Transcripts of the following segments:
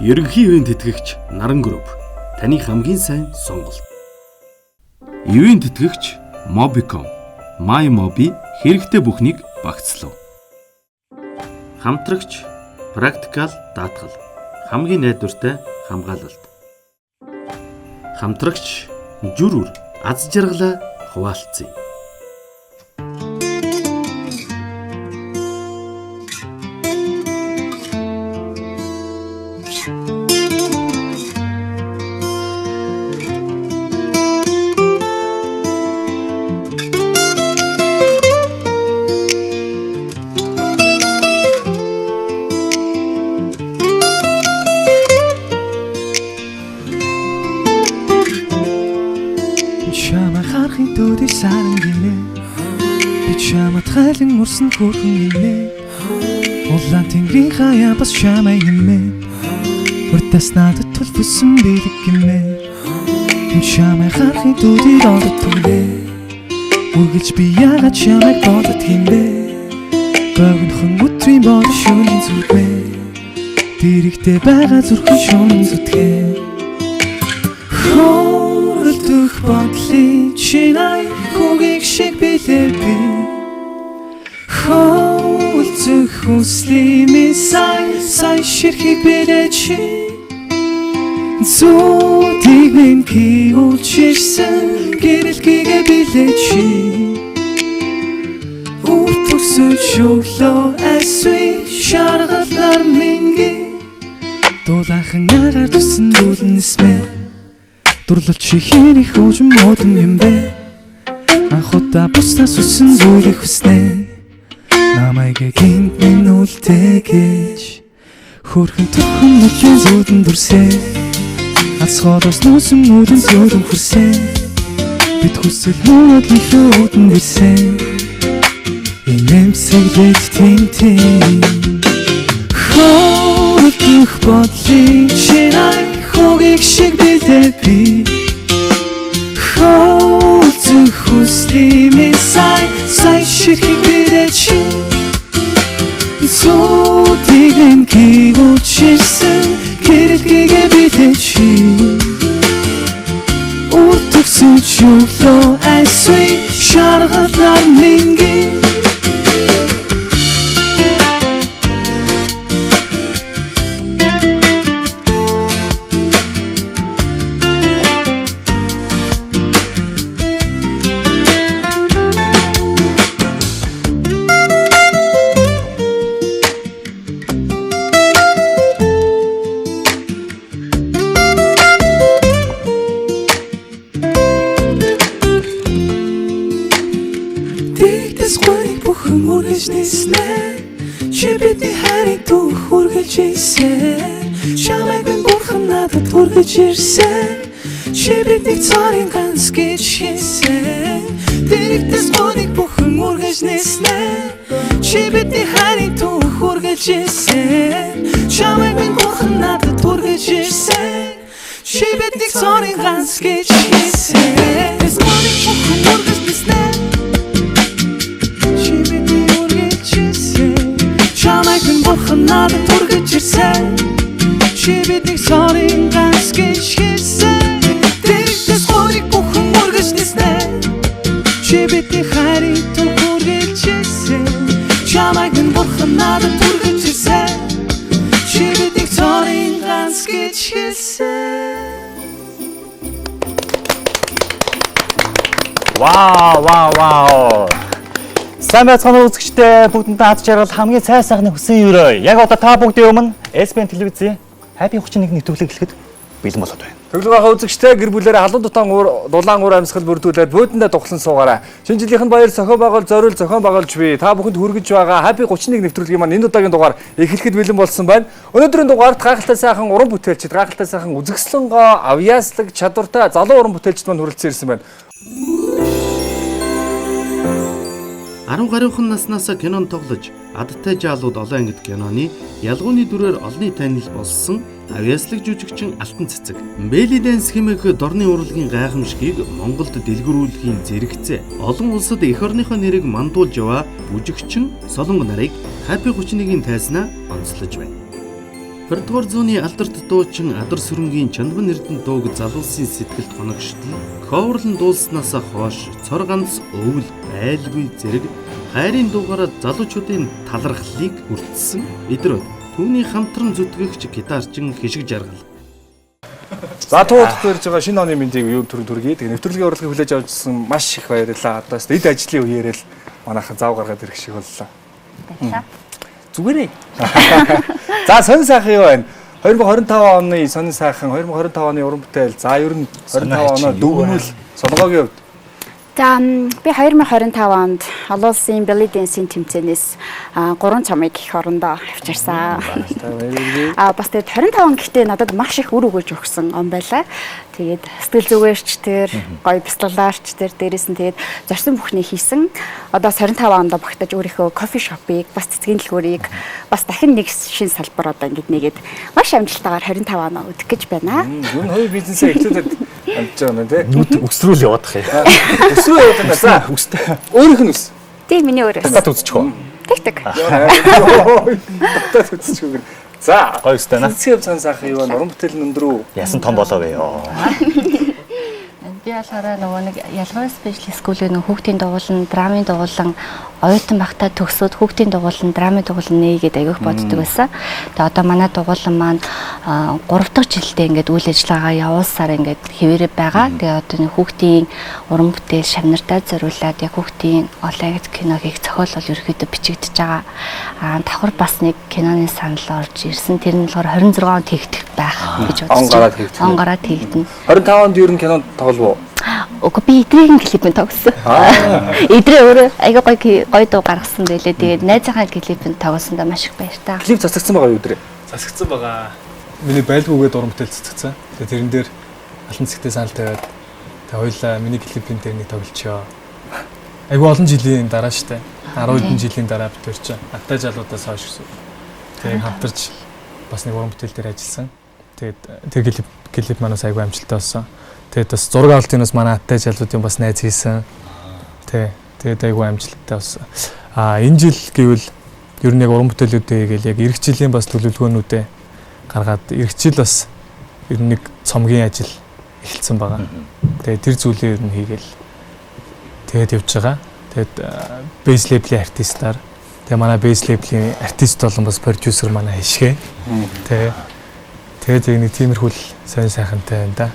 Ерөнхий ивээн тэтгэгч Наран Group таны хамгийн сайн сонголт. Ивээн тэтгэгч Mobicom, My Mobi хэрэгтэй бүхнийг багцлав. Хамтрагч Practical даатгал хамгийн найдвартай хамгаалалт. Хамтрагч Жүр үр аз жаргалаа хуваалцъя. Чамайг харахын төдий саран гинэ. Би чамд хайлан урсан хөөрхөн гинэ. Улаан тэнгэрийн хаяа бас чамайг нэмэ. Уртас надад төлөвсөн бэлэг гинэ. Чамайг харахын төдий бодод түлээ. Үргэлж би яагаад чамайг бодод юм бэ? Богинохон өдрийн бол шөнийн зүрхмээ. Дэрэгтэй байгаа зүрхэн шөнийн зүтгэ. Хөрөлдөх бодлын чинай хүүгийг шиг билээ би. Хөлцөх хүслийн минь сая сая ширхийг билээ чи. Зүудийг минь киулчирсэн гэрэлгээгээ билээ чи. Үртөксөн шөглөө айсвэ шаргалаар минь дулаахан агаар тусан дүүлэн нисмэ. Дурлал чи хин их хожим модон юм бэ? Анх удаа бусдаас үсэн зүйлийг хүснэ. Намайг гинт минь үлдээгэж хөөрхөн төрхөн мөчийн зүудэн дүрсэ. Алсхоодос нүүсэн нүдэн зөөлөн хүрсэн. Бид хүсэл мөрөдлийнхөө үүдэн ирсэн. Инээмсэглэж тин тин. Хөрөлдөх бодлын чинай хүүгийг шиг билээ би. Хөлцөх хүслийн минь сая сая ширхийг билээ чи. Зүудийг минь кигүүлчирсэн гэрэлгээгээ билээ чи. Үртөксөн чөглөө айсвэ шаргалаар минь. Дэгдэс гурыг бүхэн үргэлж ниснэ. Чи бидний хайрын түүх үргэлж ирсэн. Чамайг минь бурхан надад хүргэж ирсэн. Чи биднийг цорын ганц гэж хэлсэн. Дэгдэс гурыг бүхэн үргэлж ниснэ. Чи бидний хайрын түүх үргэлж ирсэн. Чамайг минь бурхан надад хүргэж ирсэн. Чи биднийг цорын ганц гэж хэлсэн. Дэгдэс гурыг бүхэн үргэлж ниснэ. Чамайг минь бурхан надад хүргэж ирсэн. Чи биднийг цорын ганц гэж хэлсэн. Дэгдэс гурыг бүхэн үргэлж ниснэ. Чи бидний хайрын түүх үргэлж ирсэн. Чамайг минь бурхан надад хүргэж ирсэн. Чи биднийг цорын ганц гэж хэлсэн. Вау, вау, вау. Сайн байцгаана уу үзэгчдээ, бүгдэнд аз жаргал хамгийн цай сайхны хүсэн өрөө. Яг одоо та бүгдийн өмнө SBN телевизийн Happy 31 нэвтрүүлэг эхлэхэд бэлэн болоод байна. Төглөг ахаа үзэгчдээ гэр бүлээрээ халуун дутаан дулаан уур амьсгал бүрдүүлээд бууданаа тухлан суугаарай. Шинэ жилийнх нь баяр зохион байгуул зориул зохион байгуулж бий. Та бүхэнд хүргэж байгаа Happy 31 нэвтрүүлгийн маань энэ удаагийн дугаар эхлэхэд бэлэн болсон байна. Өнөөдрийн дугаарт гайхалтай сайхан уран бүтээлчид, гайхалтай сайхан үзэсгэлэнгоо, авьяаслаг, чадвартай залуу уран бүтээлчид маань хүрэлцэн ирсэн байна. 10 гаруйхан наснаас кинонд тоглож адтай жаалууд олон ангид киноны ялгууны дүрээр олонний танил болсон авьяаслаг жүжигчин Алтан Цэцэг. Belly Dance хэмээх дорны урлагийн гайхамшигыг Монголд дэлгэрүүлэхийн зэрэгцээ олон улсад эх орныхоо нэрийг мандуулж яваа бүжигчин Солонго нарыг Happy 31-ийн тайзнаа онцлож байна. 20 дугаар зууны алдарт дуучин Адар сүрэнгийн Чандман Эрдэнэ дууг залуусын сэтгэлд хоногштол cover-лон дуулснаасаа хойш цор ганц өвөл айлгүй зэрэг хайрын дуугаараа залуучуудын талархлыг хүртсэн эдэр байд. Түүний хамтран зүтгэгч гитарчин Хишиг Жаргал. За туудах ирж байгаа шинэ оны мэндийг юун төрөн төргий. Тэгээ нэвтрүүлгийн урлагийг хүлээж авчихсан маш их баярлалаа. Одоо эд ажлын үеэрэл манайхан зав гаргаад ирэх шиг боллоо. Баярлалаа. Зүгээрээ. За сонин сайхан юу байна? 2025 оны сонин сайхан, 2025 оны уран бүтээл. За ер нь 25 оноо дүгнүүл Солгоогийн хувьд. За би 2025 онд олон улсын belly dance-ийн тэмцээнээс 3 цомыг их орондоо авчирсан. Бас тэгээд 25 он гэхдээ надад маш их үр өгөөж өгсөн он байлаа. Тэгээд сэтгэл зүгээрч тэр, гоё бяцлаглаарч тэр, дээрээс нь тэгээд зорсон бүхний хийсэн. Одоо 25 онд багтаж өөрийнхөө кофе шопыг, бас цэцгийн дэлгүүрийг, бас дахин нэг шин салбар одоо ингэж нэгээд маш амжилттайгаар 25 оноо өдөх гэж байна. Юу н хувийн бизнесээ эхлүүлээд амжиж байгаа юм тий. Нүд өсрүүл яваадах юм. Өсрүү яваад байна. За Өстэй. өөрийнх нь өс. Тийм миний өөр. Татаад үзчих үү? Тэг. Татаад үзчих үү. За Гоё өстэй наа. Цэцгийн сан сайхан юу байна? Уран бүтээл нь өндөр үү? Ясан том болоо вэ ёо. Би болохоор нөгөө нэг ялгуур special school-ийн нөгөө хүүхдийн дугуулan, драмын дугуулan оюутан багтаа төгсөөд хүүхдийн дугуулan, драмын дугуулan нээгээд аявих боддог байсан. Тэгээ одоо манай дугуулan маань 3 дахь жилдээ ингээд үйл ажиллагаагаа явуулсаар ингээд хэвээрээ байгаа. Тэгээ одоо нэг хүүхдийн уран бүтээл шавнартаа зориулаад яг хүүхдийн олон ангид кино хийх зохиол бол ерөөхдөө бичигдэж байгаа. Давхар бас нэг киноны санал орж ирсэн. Тэр нь болохоор 26 онд хийгдэх байх гэж бодож Он гараад хийгдэх. Он гараад хийгдэнэ. 25 онд ер нь кинонд тоглов уу? Үгүй би эдрийн клипэнд тоглосон. Эдрээ өөрөө айгүй гоё гоё дуу гаргасан байлээ. Тэгээд найзынхаа клипэнд тоглосондоо маш их баяртай. Клип цацагдсан байгаа юу өдрөө? Засагдсан байгаа. Миний байлгүйгээд уран бүтээл цацагдсан. Тэгээ тэрэн дээр алтан цэгтээ санал тавиад тэгээ хоёлаа миний клипийн дээр нэг тоглолчоо. Айгүй олон жилийн дараа штэ. 10 хэдэн жилийн дараа бид хоёр чинь Аттай жалуудаас хойш гэсэн. Тэгээ хамтарч бас нэг уран бүтээл дээр ажилласан. Тэгээд тэр клип манаас айгүй амжилттай болсон. Тэгээд бас зураг авалтын бас манай Аттай жалуудын бас найз хийсэн. Тэ. Тэгээд айгүй амжилттай болсон. Энэ жил гэвэл ер нь яг уран бүтээлүүдээ хийгээл яг эх жилийн бас төлөвлөгөөнүүдээ гаргаад эх жил бас ер нь нэг цомгийн ажил эхэлсэн байгаа. Тэгээд тэр зүйлээ ер нь хийгээл тэгээд явж байгаа. Тэгээд base label-ийн артистаар тэгээд манай base label-ийн артист болон бас продюсер манай Хишгэ. Тэ. Тэгээд яг нэг тиймэрхүү л сонь сайхантай байна да.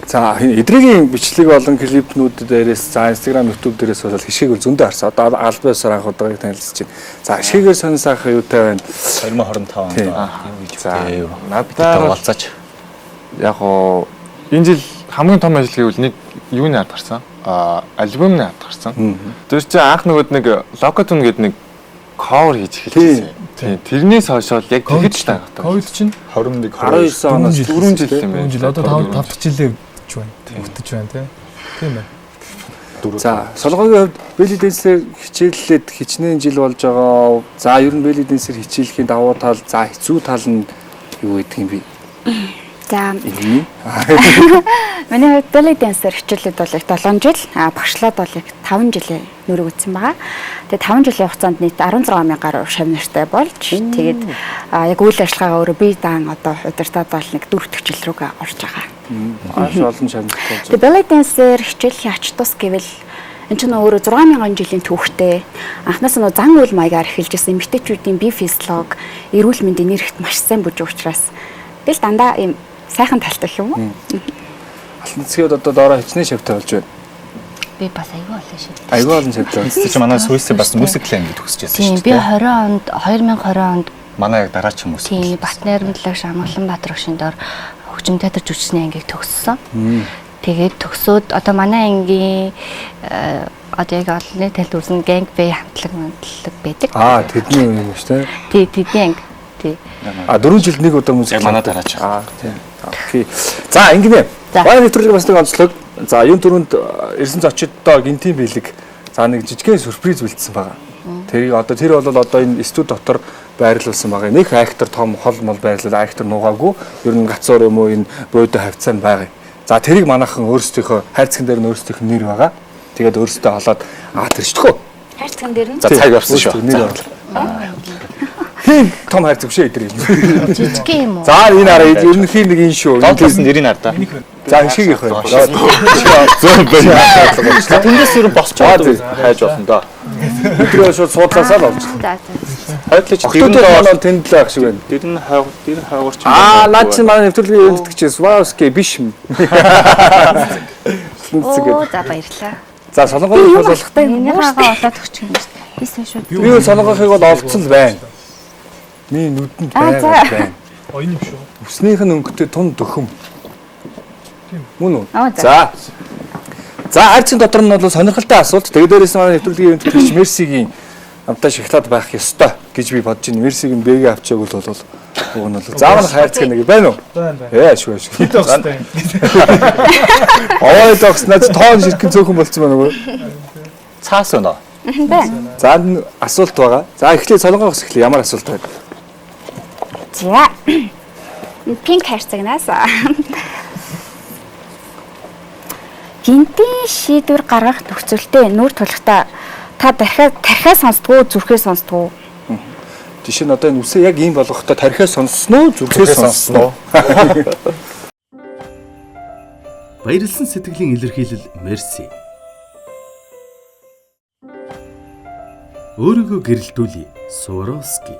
За эдрэгийн бичлэг болон клипнүүд дээрээс за Instagram, YouTube дээрээс бол Хишгийг бол зөндөө харсан. Одоо албан ёсоор анх удаагийг танилцж байна. За Хишгээр сонин сайхан юутай байна? 2025 онд юу гэж За вэ? надад Болцооч. яг оо энэ жил хамгийн том ажил гэвэл нэг юуны ард гарсан? Альбомны ард гарсан. Тэр чинь анх нөгөөд нэг Locatun гэдэг нэг cover хийж эхэлсэн. Тийм. Тэрнээс хойш бол яг тэгэхэд л анх. Ковид чинь 21 19 оноос 4 жил юм байна. 4 жил одоо 5 дахь жилээ өгдөж байна. Өгдөж байна тий. Тийм байна. За Солгоогийн хувьд belly dance-ээр хичээллээд хичнээн жил болж байгаа. За ер нь belly dance-ээр хичээлхийн давуу тал, за хэцүү тал нь юу гэдэг юм бэ? За Энэ. миний хувьд belly dance-ээр хичээллээд бол их 7 жил, багшлаад бол их 5 жилийн нүрэг үтсэн байгаа. Тэгээд 5 жилийн хугацаанд нийт 16,000 гаруй шавь нартай болж тэгээд яг үйл ажиллагаагаа өөрөө бие даан одоо удирдаад бол нэг 4 дахь жил рүүгээ орж байгаа. Маш олон шавь нартай болж Тэгээд belly dance-ээр хичээллийн ач тус гэвэл энэ чинь өөрөө 6000 жилийн түүхтэй. Анхнаас нь зан үйл маягаар эхэлж исэн эмэгтэйчүүдийн бие физиолог, эрүүл мэндийн нэрхт маш сайн бүжиг учраас тэгэл дандаа ийм сайхан талтай юм уу? Алтан цэцгээд одоо доороо хичнээн шавьтай болж байна. Би бас айгүй олон шид. Айгүй олон шавьтай болж. Тэр чинь манай Суйс бас мюзикл анги төгсөж байсан Тийм шүү би дээ. 20 онд 2020 онд Манай яг дараач хүмүүс. тийм Бат найрамдлагч Амгалан Баатар багшийн дор хөгжим театр жүжигчний ангийг төгссөн. Тэгээд төгсөөд одоо манай ангийн одоо яг олонний талд үзэн gang bay хамтлаг мантлаг байдаг. Тэдний юм шүү дээ. Тий, тэдний анги. Тий. 4 жилд нэг удаа мюзикл. Яг манай дараач. Тийм. Окей. За ингэнэ. За. Манай нэвтрүүлэг бас нэг онцлог. За юун түрүүнд ирсэн зочиддоо гинтийн бэлэг. За нэг жижигхэн сюрприз бэлдсэн байгаа. Тэрийг одоо тэр бол одоо энэ студ дотор байрлуулсан байгаа. Нэг актер том хол мол байрлал актер нугаагүй. Ер нь гацуур юм уу энэ буудаа хавцаа нь байгаа. За тэрийг манайхан өөрсдийнхөө хайрцаган дээр нь өөрсдийнх нь нэр байгаа. Тэгээд өөрсдөө олоод тэр шдөхөө. Хайрцаган дээр нь За цаг явсан шүү. Нэр байгаа. Тийм том хайрцаг биш ээ эдгээр. Жижиг юм уу? За энэ араа ерөнхий нэг энэ шүү. Доотлоос нь нэрийг хар да. За хишгийг явах. Зөө байна. Тэндээс ер нь босч байгаа хайж болно доо. Өдрөө шууд суудлаасаа л олж. За. Хайрлаж дэрэн доор тэнд л байх шиг байна. Дэрэн хайгуур, дэрэн хайгуур ч. Аа наад чинь манай нэвтрүүлгийн юм тэтгэж Сваровски биш юм. Оо за баярлалаа. За солонгоны бол Энийхээ олоод өгчих юм шүү дээ. Би сайн шүү. Би бол солонгохыг бол олцсон л байна. Миний нүдэнд байгаа байна. Оюун юм шүү. Үснийх нь өнгөтэй тун дөхөм. Мөн үү? За. За хайрцаг дотор нь бол сонирхолтой асуулт. Тэгээ дээрээс нь манай нэвтрүүлгийн юм тэтгэгч Мерсигийн амтаа шоколад байх ёстой гэж би бодож байна. Мерсигийн бэгээ авчааг бол уг нь бол заавал хайрцаг нэг байна уу? Байна байна. Шүү шүү. Хэд байх хэвтэй. Овоо догсноо тоон ширхэн цөөхөн болцсон байна уу? Цаас өнөө. Байна. За асуулт байгаа. За эхлээд солонгоос эхлэе. Ямар асуулт байна? За. Пинк хайрцагнаас. Гинтийн шийдвэр гаргах нөхцөлтэй нүүр тулахдаа та тархиа сонсдгоо зүрхээ сонсдгоо? Жишээ нь одоо энэ үсээ яг ийм болгохдоо тархиа сонссон уу, зүрхээ сонссон уу? Баярлсан сэтгэлийн илэрхийлэл Мерси. Өөрийгөө гэрэлтүүлье. Сваровски.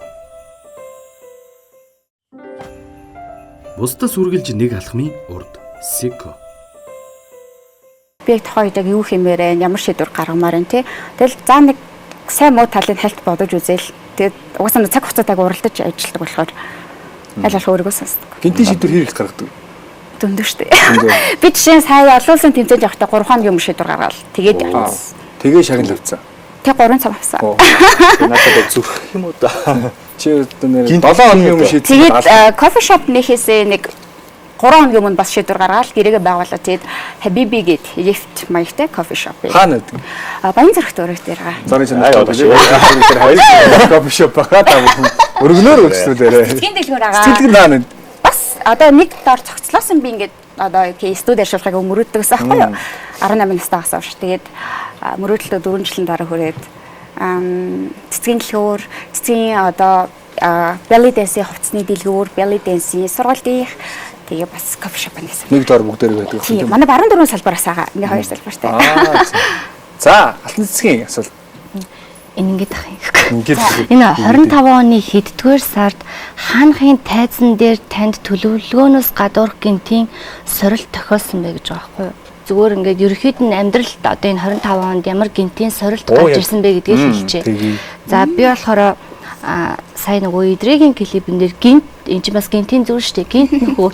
Бусдаас үргэлж нэг алхмын урд. Сико. Би яг тухайн үед яг юу хиймээр байна, ямар шийдвэр гаргамаар байна тий. Тэгэл за нэг сайн муу талыг хальт бодож үзээл. Тэгээд угаасаа цаг хугацаатайг уралдаж ажилладаг болохоор аль болох өөрийгөө сонсдог. Гинтийн шийдвэр хэр их гаргадаг? Зөндөө шүү дээ. Би жишээ нь сая олон улсын тэмцээнд явахдаа 3 хоногийн өмнө шийдвэр гаргаал. Тэгээд явсан. Тэгээ шагнал авцсан. Тэг 3 цам авсан. Надад зүрх юм уу да. Чи нэр 7 хоногийн өмнө шийдвэр. Тэгээд кофе шоп нэхээсээ нэг 3 хоногийн өмнө бас шийдвэр гаргаал гэрээгээ байгуулаад тэгээд Хабиби гээд Египт маягтай кофе шоп. Хаана гэдэг? Баян зүрхт өрөг дээр байгаа. Зарын чанар кофе шоп байгаа та бүхэн өргөнөөр үйлчлүүлээрэй. Цэцгийн дэлгүүр байгаа. Цэцэг наана. Бас одоо нэг дор цогцлоосон би ингээд одоо студи ашиглахыг мөрөөддөг гэсэн аахгүй юу? 18 настайгаас хойш. Тэгээд мөрөөдөлтөө 4 жилийн дараа хүрээд цэцгийн дэлгүүр, цэцгийн одоо belly dance-ийн хувцсны дэлгүүр, belly dance-ийн сургалтын тэгээ бас кофе шоп нэсэн. Нэг дор бүгдээр байдаг юм. Манай баруун дөрвөн салбараас байгаа. Ингээ хоёр салбартай. За, алтан цэцгийн асуулт. Энэ ингээд ах юм. Энэ 25 оны хэддүгээр сард хаанхын тайзан дээр танд төлөвлөгөөнөөс гадуурх гинтийн сорилт тохиолсон бэ гэж байгаа байхгүй юу? Зүгээр ингээд ерөнхийд нь амьдралд одоо энэ 25 онд ямар гинтийн сорилт гарч ирсэн бэ гэдгийг хэлчихэ. За би болохоор сая нөгөө Идрэгийн клипэн дээр гинт энэ чинь бас гинтийн зүйл шүү дээ. Гинт нөгөө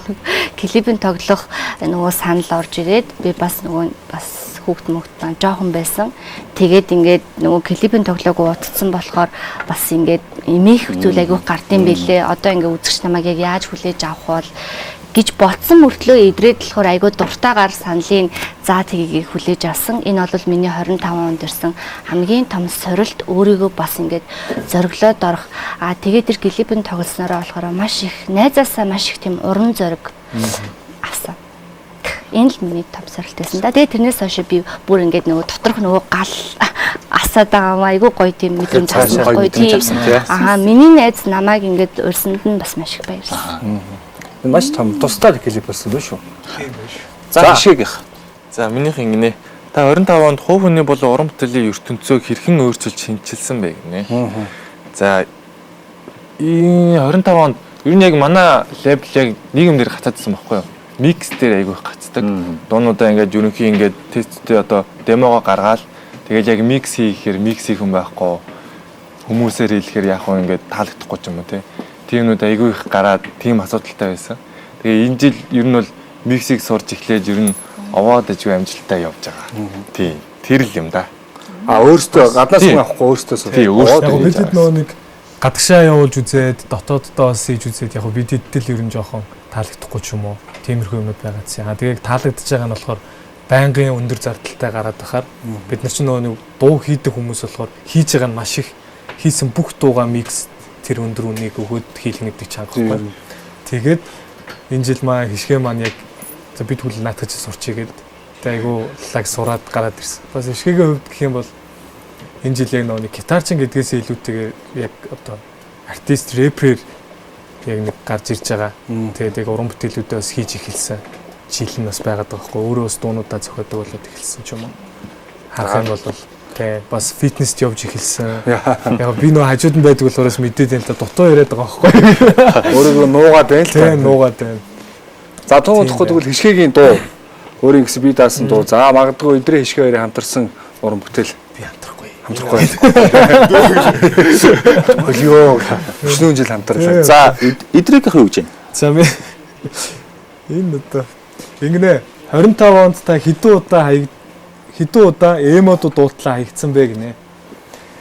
клипэн тоглох нөгөө санал орж ирээд би бас нөгөө бас хүүхд мөхд маань жоохон байсан. Тэгээд ингээд нөгөө клипэн тоглоог утцсан болохоор бас ингээд эмээх зүйл айгүйх гардын бэлээ. Одоо ингээд үзэгч намайг яг яаж хүлээж авах бол гэж ботсон мөртлөө идрээд болохоор айгүй дуртайгаар саналын заа тгийг хүлээж авсан. Энэ бол миний 25 онд ирсэн хамгийн том сорилт, өөрийгөө бас ингээд зориглоод орох. Аа тэгээд тэр клипэн тоглоснороо болохоор маш их найзаасаа маш их тийм уран зориг авсан. Энэ л миний том сорилт байсан да. Тэгээд тэрнээс хойш би бүр ингээд нөгөө доторх нөгөө гал асаад байгаа юм айгүй гоё тийм мэдрэмж авсан гоё тийм. Аа миний найз намайг ингээд урьсанд нь бас маш их баярлсан. Маш том тусдаа клип болсон байх шүү. Тийм байх. За хишээгийнх. За минийх ингэнэ. Та 25 онд хувь хүний болон уран бүтээлийн ертөнцөө хэрхэн өөрчилж шинчилсэн бэ гинэ. За энэ 25 онд ер нь яг манай лейбл яг нийгэмдэр гацаадсан байхгүй юу? Микс дээр айгүй их гацдаг. Дуунуудаа ингээд ерөнхий ингээд тесттэй одоо демогоо гаргаал тэгэл яг микс хийхээр микс хийх юм байхгүй. Хүмүүсээр хэлэхээр яг хөө ингээд таалагдахгүй ч юм уу те. Тиймнүүд айгүй их гараад тийм асуудалтай байсан. Тэгээ энэ жил ер нь бол миксийг сурч эхлээд ер нь овоод ижгүй амжилттай явж байгаа. Тийм. Тэр л юм да. А өөртөө гаднаас хүн авахгүй өөртөө сур. Тийм өөртөө. Бид нөгөө нэг гадагшаа явуулж үзээд дотооддоо бас хийж үзээд яг бид хэдэл ер нь жоохон таалагдахгүй ч юм уу. Тиймэрхүү юмуд байгаа гэсэн. А тэгээ таалагдж байгаа нь болохоор байнгын өндөр зардалтай гараад байхаар бид нар чинь нөгөө нэг дуу хийдэг хүмүүс болохоор хийж байгаа нь маш их хийсэн бүх дуугаа микс тэр өндөр үнийг өгөөд хийлнэ гэдэг чанга байхгүй. Тэгээд энэ жил маань хишгэ маань яг за бид хүл наатах чи сурчий гээд тэг айгу лаг сураад гараад ирсэн. Бас хишгэгийн хувьд гэх юм бол энэ жил яг нөгөө нэг гитарчин гэдгээсээ илүүтэйгээр яг одоо артист рэпер яг нэг гарч ирж байгаа. Тэгээд яг уран бүтээлүүдээ бас хийж эхэлсэн жил нь бас байгаад байгаа байхгүй. Өөрөө бас дуунуудаа зохиодог болоод эхэлсэн ч юм уу. Харах юм бол тий бас фитнест явж эхэлсэн. Яг би нөө хажууд нь байдаг болохоос мэдээд байна л да, дутуу яриад байгаа байхгүй. Өөрийгөө нуугаад байна л та. Тий, нуугаад байна. За туу удахгүй тэгвэл хишгээгийн дуу. Өөрийн гэсэн би даасан дуу. За магадгүй өдрийн хишгээ хоёрын хамтарсан уран бүтээл. Би хамтрахгүй. Хамтрахгүй. Болио. Өчнөөн жил хамтарлаа. За эдрийнх юу гэж байна? За би энэ одоо ингэнэ 25 онд та хэдэн удаа эмод дуутлаа хаягдсан бэ гинэ.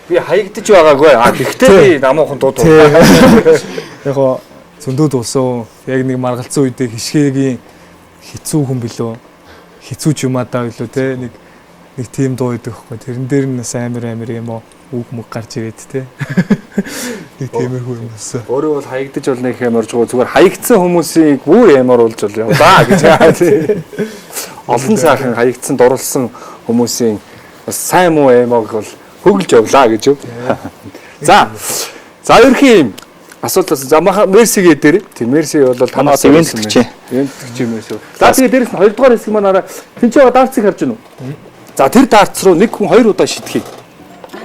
Би хаягдаж байгаагүй. А гэхдээ би намуухан дуу дуулаа. Яг го зөндөө дуусан. Яг нэг маргалцсан үедээ хишгээгийн хэцүү хүн билүү? Хэцүү ч юм аа даа билүү те нэг тийм дуу идэг хөхгүй. Тэрэн дээр нь бас амар юм уу үг мөг гарч ирээд те. Нэг тиймэрхүү юм болсон. Өөрөө бол хаягдаж бол нэг юм оржгоо зүгээр хаягдсан хүмүүсийг бүр ямааруулж бол явлаа гэж. Олон сайхан хаягдсан дурлсан хүмүүсийн бас сайн муу эмог бол хөглж явлаа гэж юу. За. За ерхий юм асуулт бас за Мерсигээ дээр тийм Мерси бол танаас ивент тэтгэж. Ивент тэтгэж Мерси. За тэгээ дээрээс нь хоёрдугаар хэсэг маань араа тэнцээ байгаа дартсыг харж байна уу? За тэр дартс руу нэг хүн хоёр удаа шидэхийг.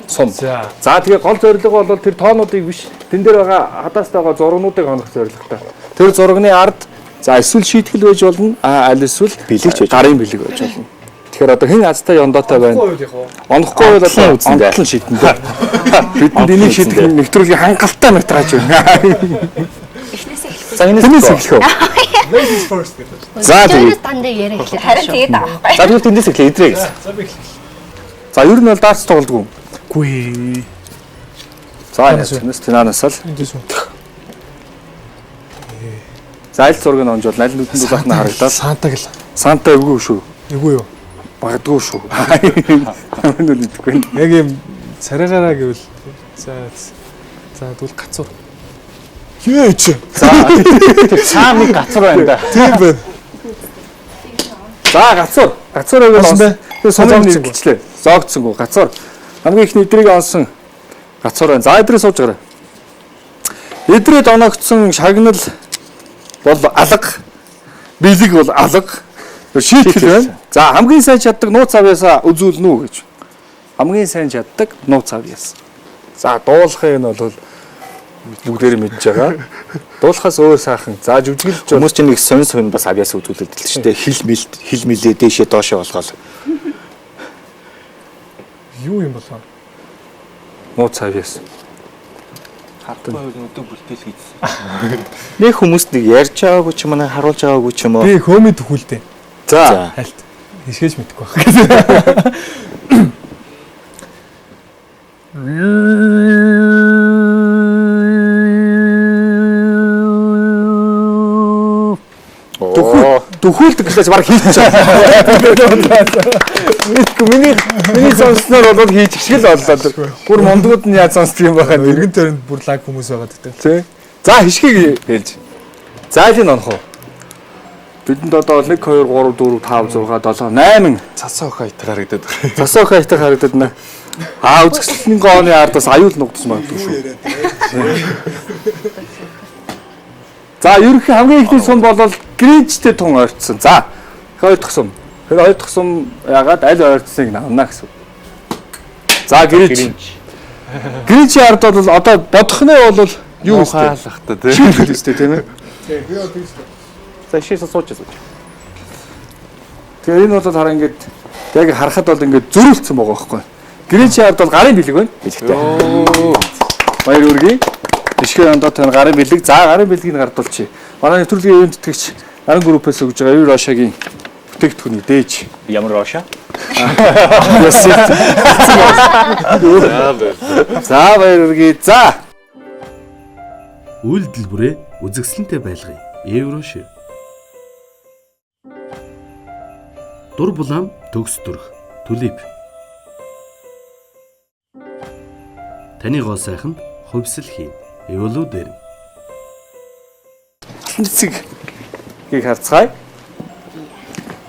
Сум. За тэгээ гол зорилго бол тэр тоонуудыг биш тэн дээр байгаа хадаастай байгаа зургнуудыг хонох зорилготой. Тэр зурганы ард за эсвэл шийтгэл байж болно, аль эсвэл бэлэг гарын бэлэг байж болно. Тэгэхээр одоо хэн азтай ёндоотой байна? Онохгүй бол одоо онтол нь шийдэн дээ. Бидэнд энийг шийдэх нэвтрүүлгийн хангалттай метраж байна. Эхнээсээ эхлэх. За энэс эхлэх үү? Ladies first гэдэг. За тэгээд дандаа яриа эхлэх. Харин тэгээд байгаа байхгүй. За тэгвэл тэндээс эхлэе эдрээ гэсэн. За би эхлэх. За ер нь бол дартс тоглодог юм. Үгүй. За энэс тэнанаас л. Эндээс үү. За аль зургийг онжвол аль нүдэнд дулаах нь харагдаад. Сантаг л. Санта эвгүй шүү. Эвгүй юу? Магадгүй шүү. Энэ үл мэдэхгүй. Яг юм царайгаараа гэвэл за тэгвэл гацуур. Юу чи? За цаа нэг гацуур байна да. Тийм байна. За гацуур. Гацуур байвал тэр сумыг нэрлэлчлээ. Зоогдсонгүй гацуур. Хамгийн их нэдрийг онсон гацуур байна. За эдрээ сууж гараа. Эдрээд оноогдсон шагнал бол алга. Бэлэг бол алга. Шийтгэл байна. За хамгийн сайн чаддаг нууц авьяасаа үзүүлнэ үү гэж. Хамгийн сайн чаддаг нууц авьяас. За дуулахыг нь бол бүгдээрээ мэдж байгаа. Дуулахаас өөр сайхан. За жүжиглэж хүмүүс чинь нэг сонь сонь бас авьяас үзүүлдэг л шүү дээ. Хил мэлээ дээшээ доошоо болгоол. Юу юм болоо? Нууц авьяас. Харахгүй нүдэ бүлтээл хийсэн. Нэг хүмүүст нэг ярьж байгаагүй ч юм уу, харуулж байгаагүй ч юм уу. Би хөөмий төхүүлдэ. За хальт. Хишгээж мэдэхгүй байх гэсэн. Дөхүүлдэг гэхээс баг хийчихсэн. Мэдгүй миний сонссноор бол хийчих шиг л боллоо. Бүр мундгууд нь яаж сонсдог юм байхаа. Эргэн тойронд бүр лаг хүмүүс байгаа гэдэг. Тий. За хишгийг хэлж. За алийг онох уу? Бидэнд одоо 1 2 3 4 5 6 7 8 цасаа охин аятах харагдаад байна. Цасаа охин аятах харагдаад байна. Аа үзэсгэлэн гооны ард бас аюул нугдсан магадгүй шүү. За ерөнхий хамгийн ихний сум бол Гринчтэй тун ойртсон. За хоёр дахь сум. Тэр хоёр дахь сум ягаад аль ойртсныг навна гэсэн. За Гринч. Гринчийн ард бол одоо бодох нь бол юу вэ? Хаалхтай тий. Шийтгэл өстэй тийм ээ. Тий би бол тэгж. За шийс сууж сууж. Тэгээ энэ бол хараа ингээд яг харахад бол ингээд зөрүүлсэн байгаа байхгүй. Гринчийн ард бол гарын бэлэг байна. Бэлэгтэй. Баяр үргэе. Ишгэ ондоо тань гарын бэлэг. За гарын бэлгийг гардуулчих. Манай нэвтрүүлгийн ивент тэтгэгч Наран группээс өгж байгаа Ю Рошагийн бүтээгдэхүүний дээж. Ямар Роша? За баяр үргэе. За. Үйлдэл бүрээ үзэсгэлэнтэй байлгая. Евро шиг. Дур булаам төгс төрх. Түлип. Таны гоо сайханд хувьсэл хийн. Эволю дээр. Алтан цэцгийг харцгаая.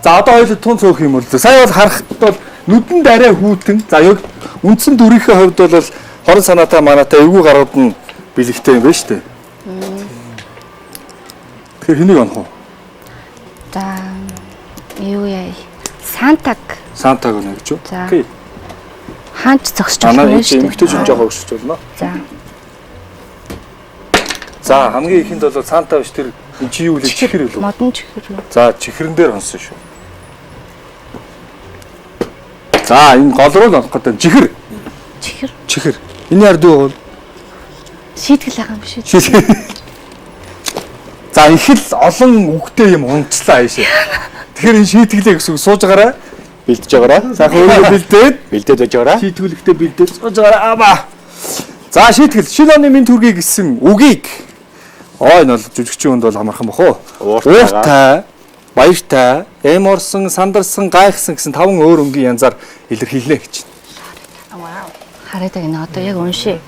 За одоо хоёул тун цөөх юм бол. Сая бол харахад бол нүдэнд арай хүүтэн. За яг үндсэн дүрийнхээ хувьд бол хорон санаатай манаатай эвгүй гарууд нь бэлэгтэй юм байна шүү дээ. Тэгэхээр хэнийг онох вэ? За юу яа? Сантаг Сантаг өнө гэж үү? За. Окей. хаач зогсож болох Манай юм энэ шүү дээ. эмэгтэйчүүд жоохон өсөж болно. За. За хамгийн ихэнд бол Санта биш тэр энэ чи юу лээ чихэр үлээ. Модон чихэр үү? За чихрэн дээр онсон шүү. За энэ гол руу л онох гэдэг. Чихэр. Чихэр. Чихэр. Энэ ард юу бол? Шийтгэл байгаа юм биш үү? За их л олон үгтэй юм унцлаа аашаа. Тэгэхээр энэ шийтгэлээ гэсэн үг сууж байгаарай. Бэлдэж байгаарай. Сайхан өөрийгөө бэлдээд Бэлдээд байж байгаарай. шийтгүүлэхдээ бэлдээд сууж байгаарай. Аава. За шийтгэл шинэ оны минь төргий гэсэн үгийг ой энэ бол жүжигчийн хүнд бол амархан бох уу? Ууртай. Ууртай, баяртай, эм орсон, сандарсан, гайхсан гэсэн таван өөр өнгийн янзаар илэрхийлнэ гэж. Хараад байгаа нэ одоо яг уншия.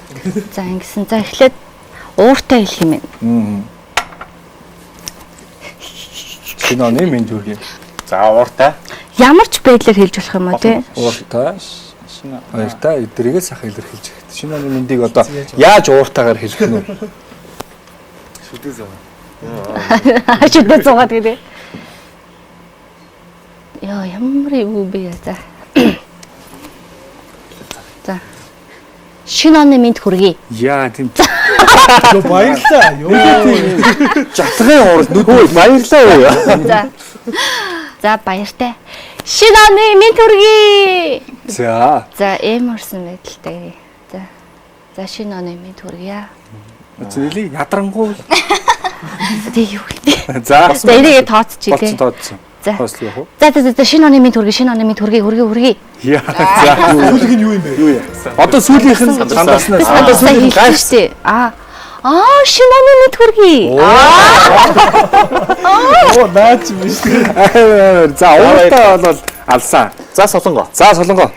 За ингэсэн. За эхлээд ууртай хэлэх юм байна. Шинэ оны минь төргий. За ууртай. Ямар ч байдлаар хэлж болох юм уу те? Ууртай, баяртай эдгээрээ сайхан илэрхийлж хэрэгтэй. Шинэ оны мэндийг одоо яаж ууртайгаар хэлэх нь вэ? Шүдээ зав. Шүдээ зугаад гэлээ. Йоо ямар юу бэ за. За. Шинэ оны мэнд хүргэе. Яа тийм Йоо баярлаа. Йоо. жатгын уурал нүд Хөөе баярлалаа юу. За. За баяртай. Шинэ оны мэнд хүргэе. За. За эмэрсэн байдалтай. За. За шинэ оны мэнд хүргэе. Зэли ядрангуй. Тэг юу гэлээ. За. За эргээ тооцчих Болцсон тий. тооцсон. За. Тооцлоо явах уу? За за за шинэ оны мэнд хүргэе, шинэ оны мэнд хүргэе, хүргэе, хүргэе. Яа. За. Сүүлийнх нь юу юм бэ? Юу яа? Одоо сүүлийнх нь сандарснаас одоо Одоо сүүлийнх нь хэлсэн гайхсан. шүү дээ. Аа. Аа шинэ оны мэнд хүргэе. Оо наач биш. За ууртай бол алсан. За солонгоо. За солонгоо.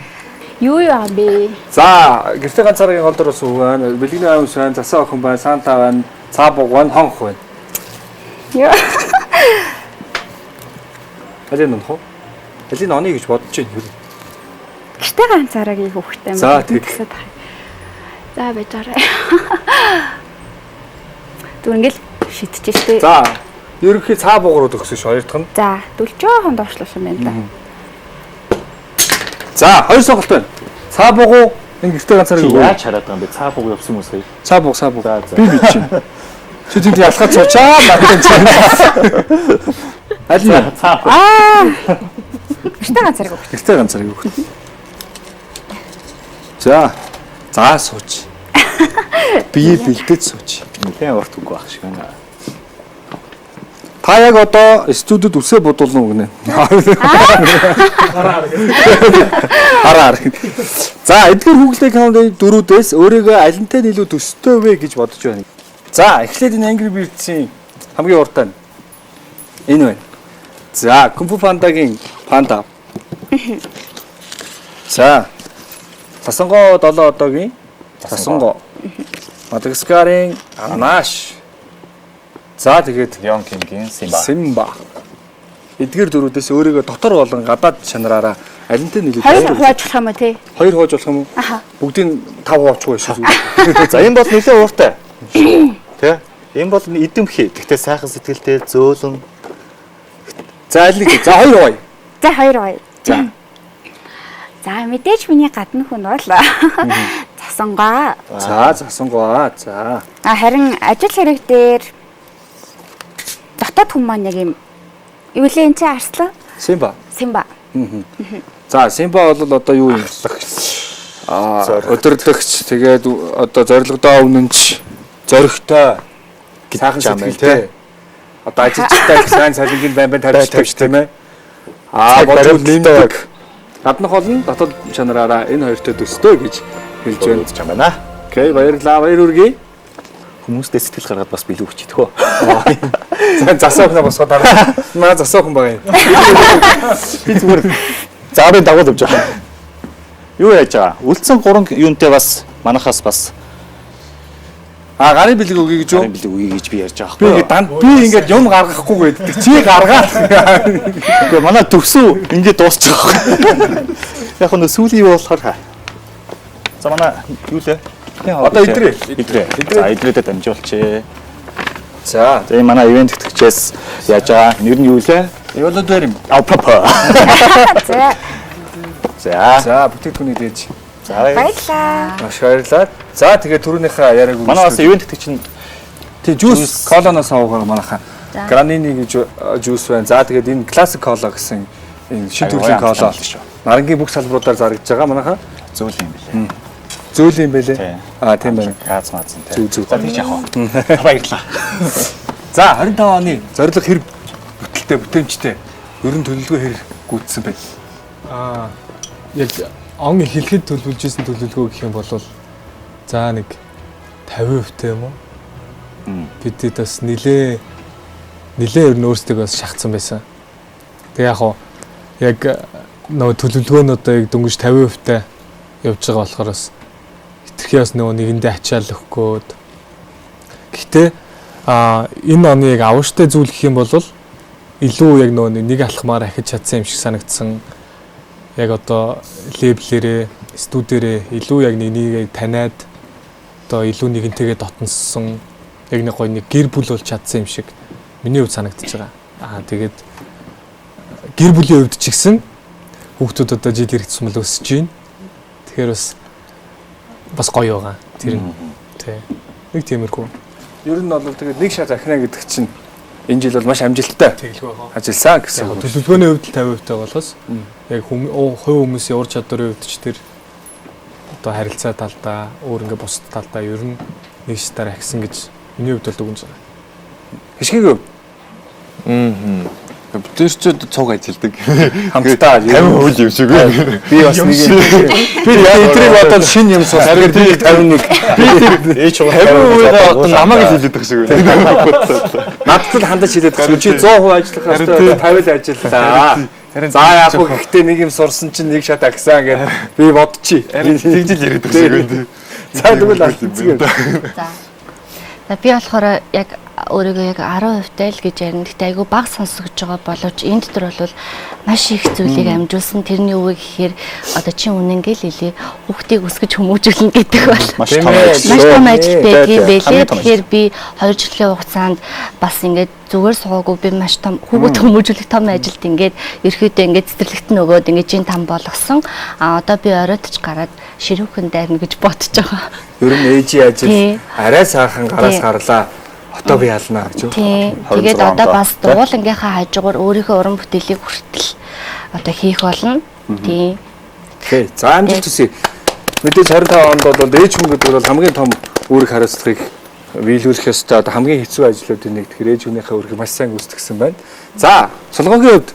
Юу юу юм бэ? За гэртээ ганцааргийн гол дор ус үг байна. Бэлгэний аимс байна, засаа охин байна, санта байна, цаа буг байна, хонх байна. Юу? Алийг нөх үү? Алийг оны гэж бодож байна юу? Гэртээ ганцаараагийн хүүхдтэй юм За, тэг. байна. За байж байгаарай. Түр ингээл шидэж штэ. За ерөнхий цаа буг руу төгсөн ш хоёр дахь нь. За, дүүл жоохон доошлуулсан байна да. За хоёр сонголт байна. Цаа буг уу? Энэ гэртээ ганцаараагийн үг. Яаж хараад байгаа юм бэ? Цаа буг явсан юм уу сая? Цаа буг, цаа буг. За, за. Би мэдчихэв. Чи тэнд ялахад суучаа надад чи. Аль нь? Цаа буг. Аа. Гэртээ ганцаараагийн хүүхдтэй. Гэртээ ганцаараагийн үг. За. За сууч. Бие бэлдэж сууч. Нилээн урт үг байх шиг байна. Та яг одоо студид үсээ бодуулна уу гинэ? Хараа. За, эдгээр хүүхлээ киноны дөрүүдээс өөрийгөө алинтай нь илүү төстэй вэ гэж бодож байна. За, эхлээд энэ Angry Birds-ийн хамгийн уртаа нь энэ байна. За, Kung Fu Panda-гийн панда. За. Засангоо 7 одоогийн Засангоо. Мадагаскарын Анаш. За, тэгээд Lion King-ийн Simba. Симба. Эдгээр дөрүүдээс өөрийгөө дотор болон гадаад чанараараа алинтай нөлөө Хоёр хувааж болох юм уу те? Хоёр хувааж болох юм уу? Аха. Бүгдийг тав хуваачихгүй шүү. За энэ бол нэлээд ууртай. Тэ? Энэ бол идэмхий. Гэхдээ сайхан сэтгэлтэй, зөөлөн. За аль нэг. За хоёр хуваая. За хоёр хуваая. За. За мэдээж миний гадна хүн бол засангаа. За засангоо. За. А харин ажил хэрэг дээр дотоод хүн маань яг юм юу лээ энэ чинь арслан Симба. Симба. За Симба бол одоо юу юм? Аа, өдөрлөгч тэгээд одоо зорилгодоо өмнөнч зоригтой сайхан юм байна, сэтгэлтэй. Одоо ажилчтай их сайн салингийн байн байн тавьж тийм ээ. Аа, Цаг бодвол баримттай. нэмдэг. Гаднах болон дотоод чанараараа энэ хоёртой төстэй гэж хэлж байна. Үзэж юм байна. Окей, баярлалаа. Баяр хүргэе. Хүмүүстээ сэтгэл гаргаад бас билүү өгч идэх үү? За засаа охиноо босгоод дараа. Манай засаа охин байгаа юм. Би зүгээр зааврын дагуу явж байгаа. Юу яаж байгаа? Үлдсэн гурван юунтэй бас манахаас бас А гарын бэлэг өгье гэж юу? гарын бэлэг үгүй гэж би ярьж байгаа Би байхгүй ингээд данд би ингээд юм гаргахгүй гэдэг. Чи гаргаад. Үгүй манай төвсөө ингээд дуусчих байгаа байхгүй. Яг нь сүүлийн юу болохоор ха. За манай юу лээ? Одоо идрээ. Идрээ. За идрээдээ дамжуулчихъя. За. За энэ манай ивент тэтгэгчээс яаж байгаа? Нэр нь юу лээ? Явуулаад дээр юм. Алпапа. За. За. За бүтээгдэхүүнийг дээж. За. Баярлалаа. Маш баярлалаа. За тэгээд түрүүнийхээ яриаг Манай бас ивент тэтгэгч нь тий жуус колоноос аваагаар манайхаа гранини гэж жуус байна. За тэгээд энэ классик кола гэсэн энэ шин төрлийн кола шүү. Нарангийн бүх салбаруудаар зарагдж байгаа манайхаа. Зөөл юм билээ. Зөөл юм бэлээ. Аа тийм байна. Газ маазан тий. Зүг зүг. За тийч явах уу. Баярлалаа. За 25 оны зорилго хэр бүтэлтэй бүтээмжтэй ер нь төлөвлөгөө хэр гүйцсэн бэ? Аа яг он эхлэхэд төлөвлөж исэн төлөвлөгөө гэх юм бол за нэг 50% те юм уу? Бидэд бас нилээ ер нь өөрсдөө бас шахацсан байсан. Тэгээ яг хоо яг нөгөө төлөвлөгөөнүүдээ одоо яг дөнгөж 50% та явж байгаа болохоор бас хитрхи бас нөгөө нэгэндээ ачаал өгөхгүйд. Гэхдээ энэ оны яг авууштай зүйл гэх юм бол илүү яг нөгөө нэг алхмаар ахиж чадсан юм шиг санагдсан. Яг одоо лейблэрээ, студиэрээ илүү яг нэг нэгийг таниад одоо илүү нэгэнтэйгээ дотноссон яг нэг гоё нэг гэр бүл болж чадсан юм шиг миний хувьд санагдчихж байгаа. Аа тэгээд гэр бүлийн хувьд ч гэсэн хүүхдүүд одоо жил ирэх тусмал өсөж байна. Тэгэхээр бас гоё байгаа. Тэр нь тий. Нэг тиймэрхүү. Ер нь бол тэгээд нэг шат ахина гэдэг чинь энэ жил бол маш амжилттай Тэгэлгүй ажилласан гэсэн үг. Төлөвлөгөөний хувьд л 50% болохоос яг хувь хүмүүсийн ур чадварын хувьд ч тэр одоо харилцаа талдаа өөр ингээ бусад талдаа ер нь нэг шатаар ахисан гэж миний хувьд бол дүгнж байгаа. Хишгийг хувьд Бид ч цуг ажилдаг. хамтдаа 50% юм шиг байна. Би бас нэг юм. Би эдрийг бодоод шинэ юм сурсан. Би 51. Би тэр Ээж 50% одоо намайг л хэлээд байгаа шиг байна. Надад л хандаж хэлээд байгаа. Чи 100% ажиллах ёстой 50 л ажиллаа. За яг хөө гэхдээ нэг юм сурсан чинь нэг шат агсан гэдэг би бодчих. Харин тэгж л яриад байгаа шиг байна. За тэгвэл алтцгаа. За. За би болохоор яг өөрийгөө яг 10% л гэж ярина. Гэхдээ айгүй баг сонсогдож байгаа боловч энэ дотор бол маш их зүйлийг амжуулсан. Тэрний үгүй гэхээр одоо чи үнэнгээ л хэлээ. Хүүхдийг өсгөж хүмүүжүүлнэ гэдэг бол маш том ажил. Маш том ажил байдгийг бэлээ. Хамгийн том ажил. Тэгэхээр би 2 жилийн хугацаанд бас ингээд зүгээр суугаагүй би маш том хүүхэд хүмүүжүүлэх том ажилд ингээд ерөөдөө ингээд цэцэрлэгт нь өгөөд ингээд жин там болгосон. А одоо би оройтч гараад ширүүхэн дайрна гэж бодож байгаа. Ер нь ээжийн ажил Тий. арай сайхан гараас Тий. гарлаа. Одоо би ялнаа гэж үү? Тий. 26 Тэгээд одоо онд. бас дугуулангийнхаа хажуугаар өөрийнхөө уран бүтээлийг хүртэл одоо хийх болно. Тий. Окей. За амжилт хүсье. Мэдээж 25 онд бол ээж хүн гэдэг бол хамгийн том үүрэг хариуцлагыг биелүүлэх ёстой. Одоо хамгийн хэцүү ажлуудын нэг. Тэгэхээр ээж хүнийхээ үүргийг маш сайн гүйцэтгэсэн байна. За, сулгоогийн хувьд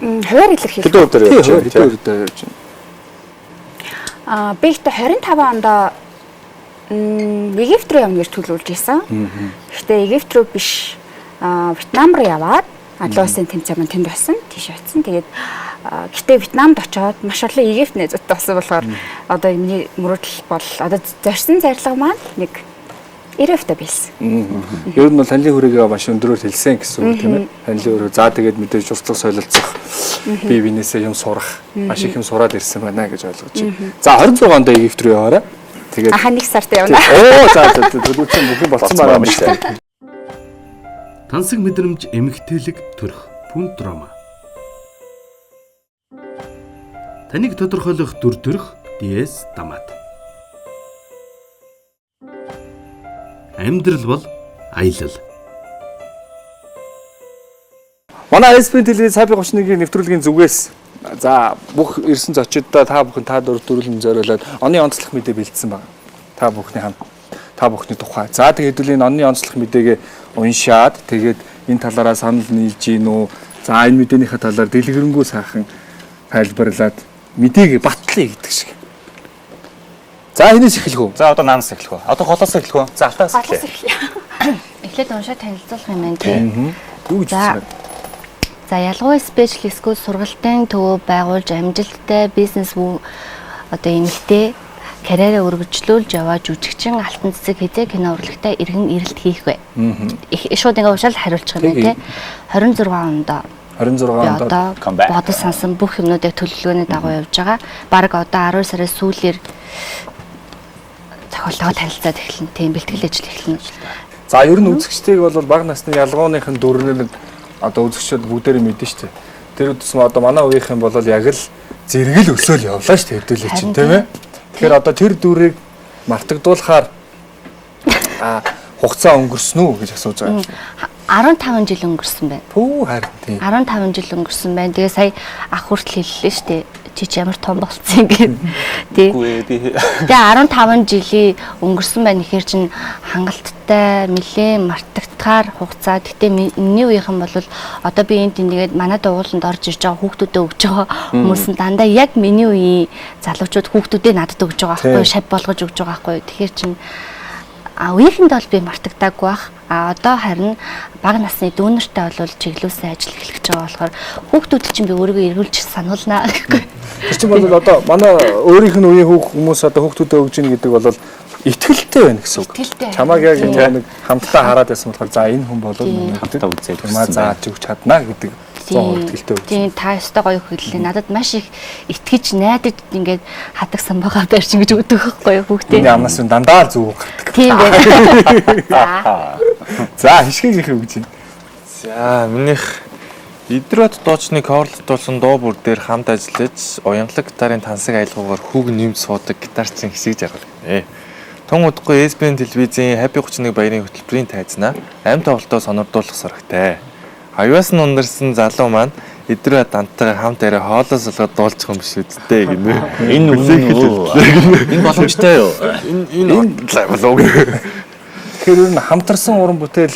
Хувиар илэрхийлэх. Хэдэн хувь дээр явж байна? хэдэн хувь дээр явж байна? Аа би ихтэй 25 онд Египт рүү явна гэж төлөвлөж исэн. Гэхдээ Египт рүү биш Вьетнам руу яваад олон улсын тэмцээн маань тэнд болсон. Тийш очсон. Тэгээд гэтээ Вьетнамд очоод маш олон Египт найзуудтай болсон болохоор одоо миний мөрөөдөл бол одоо зорьсон зорилго маань нэг 90% биелсэн. Ер нь бол танилын хүрээгээ маш өндөрөөр хэлсэн гэсэн үг тийм ээ. Танилын хүрээ. За тэгээд мэдээж урталх солилцох, бие биенээсээ юм сурах, маш их юм сураад ирсэн байна гэж ойлгож байна. За 26 онд Египт рүү яваарай. Тэгээд Аха нэг сард явна. Оо за за төлөвлөсөн бүх юм болцсон байгаа юм шүү дээ. Тансаг мэдрэмж эмгтээлэг төрх пүн драма. Таныг тодорхойлох дүр төрх DS Дамат. Амьдрал бол аялал. Манай SP телевиз Happy 31-ийн нэвтрүүлгийн зүгээс за бүх ирсэн зочиддоо та бүхэн та дөрвөн зориулаад оны онцлог мэдээ бэлдсэн байна. Та бүхний хамт та бүхний тухай. За тэгээд хэдүүл энэ оны онцлог мэдээгээ уншаад тэгээд энэ талаараа санал нийлж гин үү? За энэ мэдээнийхээ талаар дэлгэрэнгүй сайхан тайлбарлаад мэдээг батлая гэдэг шиг. За энэс эхлэх үү? За одоо наанаас эхлэх үү? Одоо голоос эхлэх үү? За алтаас Голоос эхлэе. эхлэе. Эхлээд уншаад танилцуулах юм байна тий. Юу гэж За. хэлсэн бэ? За ялгуй Special School сургалтын төвөө байгуулж амжилттай бизнес одоо эмэгтэй карьераа өргөжлүүлж яваа жүжигчин Алтан цэцэг хэзээ кино урлагтай эргэн эрэлт хийх вэ? Шууд ингээ уушаал хариулчих юм байна тий. 26 онд 26 би онд одоо comeback. бодож сансан бүх юмнуудыг төлөвлөгөөний дагуу явж байгаа. Бараг одоо 12 сарын сүүлээр зохиолтойгоо танилцаад эхэлнэ. Тийм бэлтгэл ажил эхэлнэ. За ер нь үзэгчдийг бол бага насны ялгууныхын дүрнээр одоо үзэгчид бүгдээрээ мэднэ шүү дээ. Тэр үдсэм одоо манай үеийнхэн бол яг л зэрэгэл өсөөл явлаа шүү дээ хэдүүлээ чинь тийм ээ. Тэгэхээр одоо тэр дүрийг мартагдуулахаар хугацаа өнгөрсөн үү гэж асууж байгаа юм. 15 жил өнгөрсөн байна. Пүү харин тийм. 15 жил өнгөрсөн байна. Тэгээ сая ах хүртэл хэллээ шүү дээ. Чи ч ямар том болцсон юм гээд. Тий. Тэгээ 15 жилийн өнгөрсөн байна гэхэр чин хангалттай нэлээд мартагдахаар хугацаа. Гэтэ миний үеийнхэн бол одоо би энд нэгээд манай дугууланд орж ирж байгаа хүүхдүүдэд өгж байгаа хүмүүс нь дандаа яг миний үеийн залуучууд хүүхдүүдэд надад өгж байгаа байхгүй юу? Шав болгож өгж байгаа байхгүй юу? Тэгэхээр чин үеийнхэнд бол би мартагдаагүй бах. А одоо харин бага насны дүүнертэй бол чиглүүлсэн ажил эхлэх гэж байгаа болохоор хүүхдүүд чинь би өөрийгөө эргүүлж сануулнаа гэхгүй. Тэр чинь бол одоо манай өөрийнх нь үеийн хүмүүс одоо хүүхдүүдэд өгж ийн гэдэг бол итгэлтэй байна гэсэн үг. Чамааг яг нэг хамтдаа хараад байсан болохоор за энэ хүн бол хамтдаа үзээд чамаа зааж өгч чадна гэдэг 100% итгэлтэй өгч. Тийм та ёстой гоё хэллээ. Надад маш их итгэж найдаж ингээд хадаг самбагаа барьж ингэж өгдөг байхгүй юу хүүхдээ. Миний амнаас нь дандаа л зүг гардаг. Тийм байна. За хишгээгийнх юу гэж байна? За минийх Идрот дуучны cover-лтуулсан дуу бүр дээр хамт ажиллаж уянгалаг гитарын тансаг аялгаугаар хүүг нэмж суудаг гитарчин хэсэг жаргал гинэ. Тун удахгүй SBN телевизийн Happy 31 баярын хөтөлбөрийн тайзнаа амь тоглолтоо сонирдуулах сорогтой. Аюас нь ундарсан залуу маань Идрот дантайгаа хамт арай хоолоос олгоод дуулчих юм биш үсттэй гинэ. Энэ үнэн үү? Энэ боломжтой юу? Энэ болов уу? Тэгэхээр ер нь хамтарсан уран бүтээл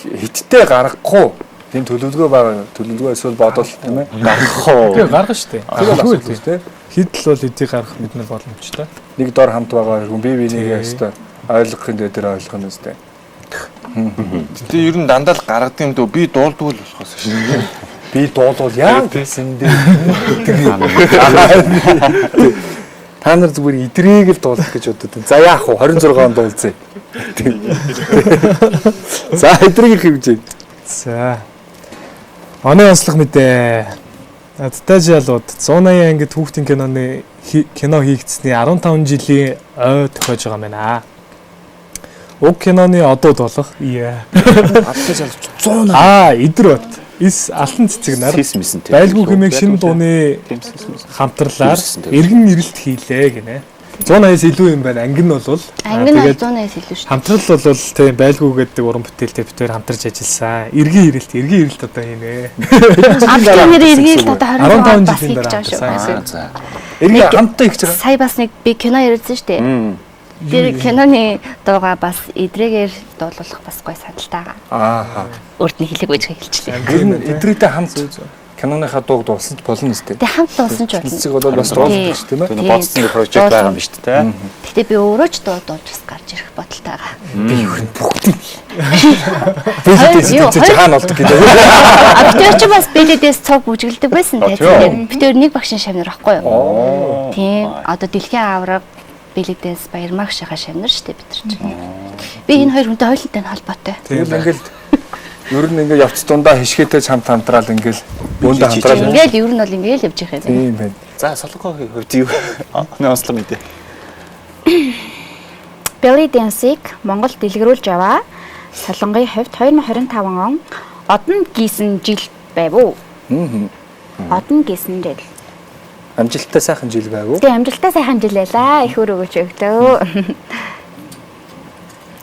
хиттэй гаргахгүй тийм төлөвлөгөө байгаа. Төлөвлөгөө эсвэл бодол тийм ээ. Гаргах уу? Тэгээ гаргана шүү дээ. Тэр бол асуудал тийм. Хит л бол эдийг гаргах бид нар боломжтой. Нэг дор хамт байгаа хүн бие биенийг өстой ойлгохын дээр ойлгох нь өстой. Тэгээ ер нь дандаа л гаргадаг юм дөө би дуулдгүй л болохоос шүү. Би дуулвал яа гэсэн дээ. Та нар зүгээр идрийг л дуулах гэж бодод. За яах вэ? 26 он дуулзээ. За идрийг хэмжээ. За. Оны онцлог мэдээ. Надтай жалууд 180 ангид хүүхдийн киноны кино хийгдсэний 15 жилийн ой тохиож байгаа юм байна. Уг киноны одууд болох. Надтай жалууд 180. Аа, Идрот. Эс алтан цэцэг нар байлгүй хэмээх шинэ дууны хамтрлаар эргэн ирэлт хийлээ гинэ. 180-аас илүү юм байна. Анги нь бол анги нь 180-аас илүү шүү. Хамтрал бол тийм байлгүй гэдэг уран бүтээлтэй битээр хамтарч ажилласан. Эргэн ирэлт одоо хийнэ. Амтны нэр эргэн ирэлт одоо 25 25 жилийн жилийн дараа дараа шүү. Эргэн хамтдаа хийж байгаа. Сая бас нэг би кино ярьсан шүү дээ. Тэр киноны дуугаа бас идрэгээр дуулуулах бас гоё саналтай байгаа. Аа. Өөрт нь хэлээг байж хэлчихлээ. Ер нь идрэгтэй хамт киноныхаа дууг дуулсан ч болно үстэй. Тэг хамт дуулсан ч болно. Цэцэг бол бас дуулдаг шүү тийм ээ. Бодсон прожект байгаа юм биш үү те. Гэтэ би өөрөө ч дуу дуулж бас гарч ирэх бодолтой байгаа. Би ер нь бүгдийг. Бэлдээс цэцэг хаана болдог гэдэг. А битэр чи бас бэлдээс цуг бүжгэлдэг байсан те. Битэр нэг багшин шавнар байхгүй юу? Тийм. Одоо дэлхийн авраг Бэлэгдээс баярмаг шаха шавнар шүү дээ бид нар чинь. Би энэ хоёр хүнтэй хоёулантай нь холбоотой. Тэгэл ингээл ер нь ингээл явц дундаа хишгээтэй хамт хамтраал ингээл бөөндөө хамтраал. Ингээл ер нь бол ингээл явж явах юм. Тийм байна. За солонгогийн хувьд юу? Оны онцлог мэдээ. Belly Dance-ыг Монголд дэлгэрүүлж аваа. Солонгын хувьд 2025 он одон гисэн жил байв уу? Одон гисэн жил. Амжилттай сайхан жил байв уу? Тэгээ амжилттай сайхан жил байлаа. Их өөр өгөөч өгтөө.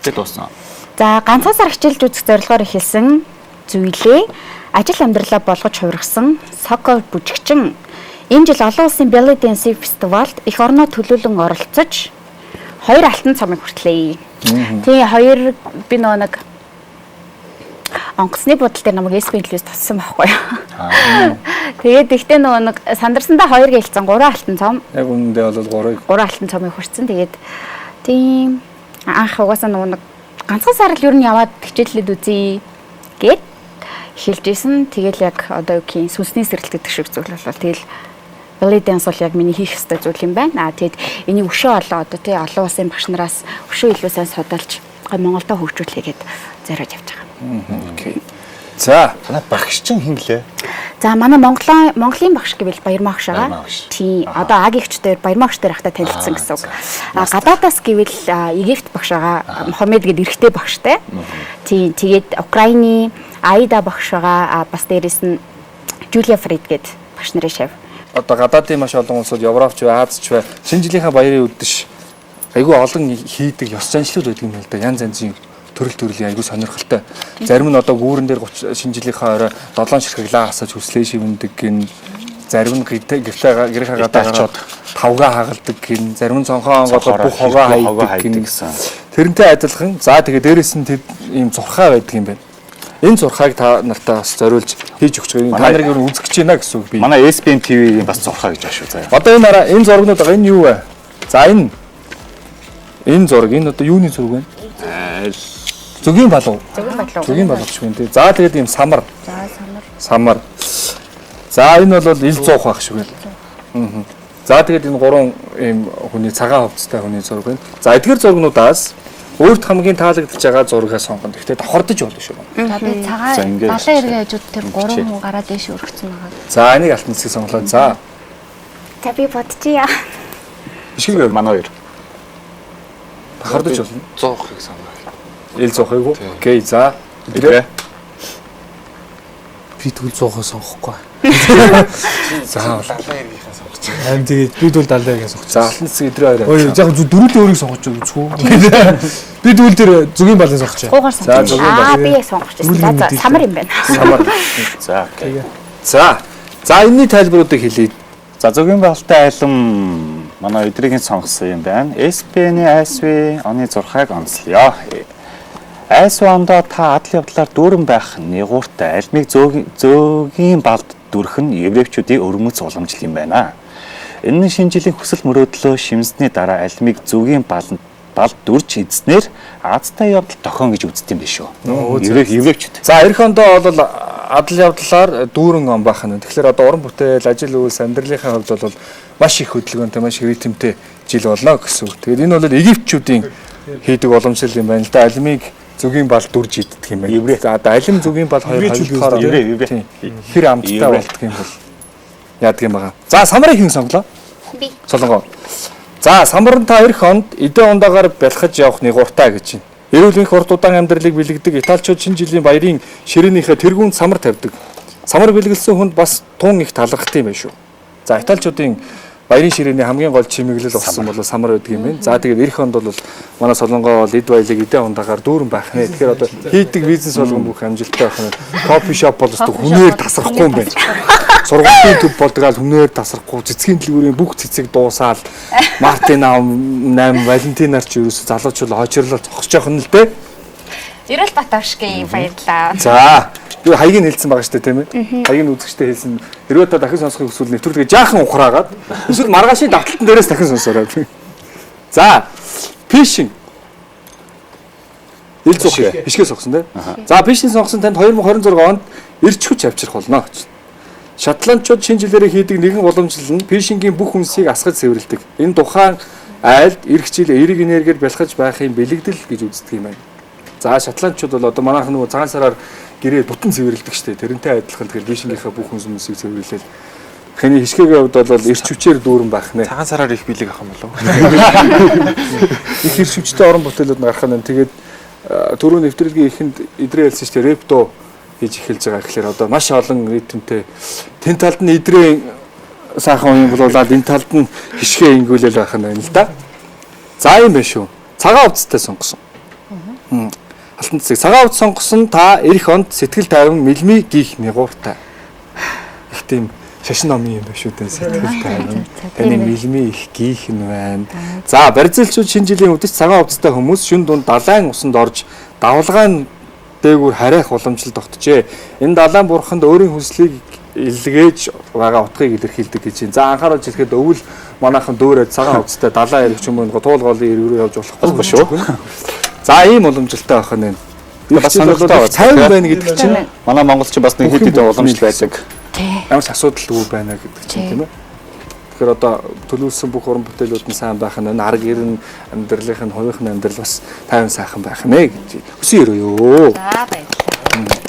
Тэг дуусна. За ганцхан сар хичээлж үзэх зорилгоор эхэлсэн зүйлээ ажил амьдралаа болгож хувиргасан Сокол бүжигчин энэ жил олон улсын Belly Dance фестивалд эх орноо төлөөлөн оролцож 2 алтан цомыг хүртлээ. Тэгээ хоёр би нөгөө нэг онгоцны будал дээр намайг SB телевиз тоссон байхгүй юу. Тэгээд ихтэй нөгөө нэг сандарсандаа 2 гэлцэн 3 алтан цом. Яг үнэндээ бол 3 алтан цомыг хүртсэн. Тэгээд тийм анх угаасаа нөгөө нэг ганцхан сар л ер нь яваад хичээллээд үзье гэд эхэлж исэн. Тэгэл яг одоо юу гэх юм сүнсний сэрэлт гэдэг шиг зүйл болол. Тэгэл belly dance бол яг миний хийх ёстой зүйл юм байна. Аа тэгэд энийг өшөө олоо одоо тий олон улсын багш нараас өшөө илүү сайн судалж гой Монголдо хөгжүүлэе гэд зориод явж байгаа. Окей. За. Танай багш чинь хэн гэлээ? За манай Монголын багш гэвэл Баярмаа багш байгаа. Баярмаа багш. Тийм. Одоо агигч дээр Баярмаа багш дээр хахта танилцсан гэсэн үг. А гадаадаас гэвэл Египт багш байгаа. Мохаммед гэдэг эрэгтэй багштай. Тийм. Тэгээд Украины Аида багш байгаа. А бас дээрэс нь Жулия Фрид гэдэг багш нарын шав. Одоо гадаадын маш олон улсууд Европч бай, Азч бай, шинэ жилийнхаа баярын үдэш айгүй олон хийдэг ёс заншлууд байдаг юм л да. Янз янзын төрөл төрлийн айгүй сонирхолтой. Зарим нь одоо гүүрэн дээр 30 шинэ жилийнхаа орой 7 ширхэг лаа асаж хүслээ шивэндэг гин, зарим нь гэртээ гэрийнхаа гадаа Италичууд. тавгаа хагалдаг гин, зарим нь цонхоо онгоолгоод бүх Цонхоороо хогоо хогоо хайдаг гин хайдаг гэсэн. Тэрнтэй адилхан. За тэгээ дээрэс нь тэд ийм зурхаа байдаг юм байна. Энэ зурхааг та нартаа бас зориулж хийж өгч байгаа. Та нарыг ер нь үзэх гэж байна гэсэн үг би. Манай SBN TV-ийн бас зурхаа гэж байна шүү заяа. Одоо энэ араа энэ зургнууд байгаа. Энэ юу вэ? За энэ зураг энэ одоо юуны зураг вэ? Зөгийн балуу. Зөгийн балуу. Зөгийн балуу шиг байна тий. За тэгээд ийм самар. За самар. Самар. За энэ бол ил зуух байх шиг байна. Аа. За тэгээд энэ гурван ийм хүний цагаан хувцастай хүний зураг байна. За эдгээр зургнуудаас өөрт хамгийн таалагдж байгаа зургаа сонгоно. Гэхдээ давхардаж болно шүү. За би За, цагаан ингээд далайн эргээ хажууд тэр Ингэчээ. гурван хүн гараад дээш өргөцсөн байгаа. За энийг алтан цэцэг сонголоо. За За би бодчихъя. бишиг Манай хоёр. давхардаж болно. 100-ыг сонгоо. Ил зуухыг үү? Окей, за. Идрээ. Би тэгвэл 100-ыг сонгохгүй. За. Далайн эргийнхээ сонгоч. Харин тэгээд би тэгвэл далайн эргээ сонгоч. За алтан цэцэг идрээ хоёр. Ой, яг зөв дөрүлээ өөрийг сонгож үзэх үү? Би тэгвэл тэр зөгийн балыг сонгоч. Гуугаар За, сонгоч. зөгийн Аа балуу. би яг сонгоч. За за самар юм байна. Самар. За окей. За. За энэний тайлбаруудыг хэлье. За зөгийн балтай айлм манай өдрийн сонгосон юм байна. SPN-ийн айсви оны зурхайг онцлоё. Айсви ондоо та адал явдлаар дүүрэн байх нэгууртай альмыг зөөгийн балд дүрх нь еврейчүүдийн өрмөц уламжлал юм байна. Энэ нь шинэ жилийн хүсэл мөрөөдлөө шимсний дараа альмыг зөгийн баланд балд дүрж эзнэр азтай явдал тохион гэж үздэг юм биш үү? Еврейчүүд. За эх ондоо бол адал явдлаар дүүрэн он байх нь. Тэгэхээр одоо уран бүтээл, ажил үйлс, амьдралынхаа хувьд бол маш их хөдөлгөөнтэй, маш их ритмтэй жил болно гэсэн үг. Тэгээд энэ бол египтчүүдийн хийдэг уламжлал юм байна л да. Алимыг зөгийн бал дүрж иддэг юм байна. Еврей. За одоо алим зөгийн бал хоёр Еврейчүүд хоёрдохоор Еврей, еврей. Тийм. Хэр амттай Еврей. болдго юм бол яадаг юм байгаа. За самарыг хэн сонглоо? Би. Солонгоо. За самар нь та эх онд эдэн ондоогоор бялхаж явах нэгууртай гэж байна. Эрүүл энх урт удаан амьдралыг бэлэгдэг италичууд шинэ жилийн баярын ширээнийхээ тэргүүнд самар тавьдаг. Самар бэлгэлсэн хүнд бас тун их талархдаг юм байна шүү. За италичуудын баярын ширээний хамгийн гол чимэглэл болсон бол самар байдаг юм байна. За тэгээд эх онд бол манай Солонгоо бол эд баялаг эдэн ондоогоор дүүрэн байх нэ. Тэгэхээр одоо хийдэг бизнес болгон бүх амжилттай байх нь. Кофе шоп бол өстө хүнээр тасрахгүй юм байна. Сургуулийн төв болдгаал хүнээр тасрахгүй, цэцгийн дэлгүүрийн бүх цэцэг дуусаал Мартин 8 Валентинаар ч ерөөсө залуучууд хожирлол зогсож явах нь л дээ. Ерөөл Батавшгийн баярлаа. За би хаягийг хэлсэн байгаа шүү дээ тийм ээ. Хаягийг үзэгчтэй хэлсэн. Хэрвээ та дахин сонсохыг хүсвэл нэвтрүүлгээ жаахан ухраагаад эсвэл маргаашийн давталтан дээрээс дахин сонсоорой. За фишинг Ил зух хишгээ сонгосон тийм. За фишинг сонгосон танд 2026 онд эрч хүч авчрах болно гэж. Шотландчууд шинэ жилээрээ хийдэг нэгэн уламжлал нь фишингийн бүх хүнсийг асгаж цэвэрлэдэг. Энэ тухайн айлд эх жил эерэг энергиэр бялхаж байхын бэлэгдэл гэж үздэг юм байна. За шотландчууд бол одоо манайх нөгөө цагаан сараар гэрээ бүтэн цэвэрлэдэг штэ. Тэрнтэй адилхан тэгэхээр фишингийнхаа бүх хүнс хүмүүсийг цэвэрлээл. Хэний хишгээгийн хувьд бол эрч хүчээр дүүрэн байх нэ. Цагаан сараар их бэлэг авах юм болов уу? Их эрч хүчтэй орон бүтээлүүд нь гарах нь. Тэгээд түрүү нэвтрүүлгийн эхэнд идрээ хэлсэн шүү дээ. Рэп дуу хийж эхэлж байгаа гэхлээр одоо маш олон ритмтэй тэн талд нь идрээ сайхан уян болуулаад энэ талд нь хишгээ ингүүлэл байх нь байна л да. За юм байна шүү. Цагаан увцтай сонгосон. Алтан цэцэг цагаан увц сонгосон та эх онд сэтгэл тайван мэлми гих нэгууртай. Их тийм шашин номын юм байна шүү дээ сэтгэл тайван. Таны мэлми их гих нь байна. За барзилчууд шинэ жилийн үдэш цагаан увцтай хүмүүс шүн дунд далайн усанд орж давлгаан дээгүүр харайх уламжлал тогтжээ. Энэ далайн бурханд өөрийн хүслийг илгээж байгаа утгыг илэрхийлдэг гэж байна. За анхааруулж хэлэхэд өвөл манайхан дөөрөө цагаан хувцастай далайн эрэг ч юм уу туул голын эрэг рүү явж болохгүй шүү. За ийм уламжлалтай байх нь. Бас сонирхолтой байна. Тайван байна гэдэг чинь Манай монголч бас нэг хэд хэдэн уламжлал байдаг. ямар ч асуудалгүй байна гэдэг чинь тийм ээ. Тэгэхээр одоо төлөвлөсөн бүх уран бүтээлүүд нь сайн байх нь, арга гэр нь амьдралынх нь хувийнх нь амьдрал бас тайван сайхан байх нэ гэж хүсэн өрөө. За баярлалаа.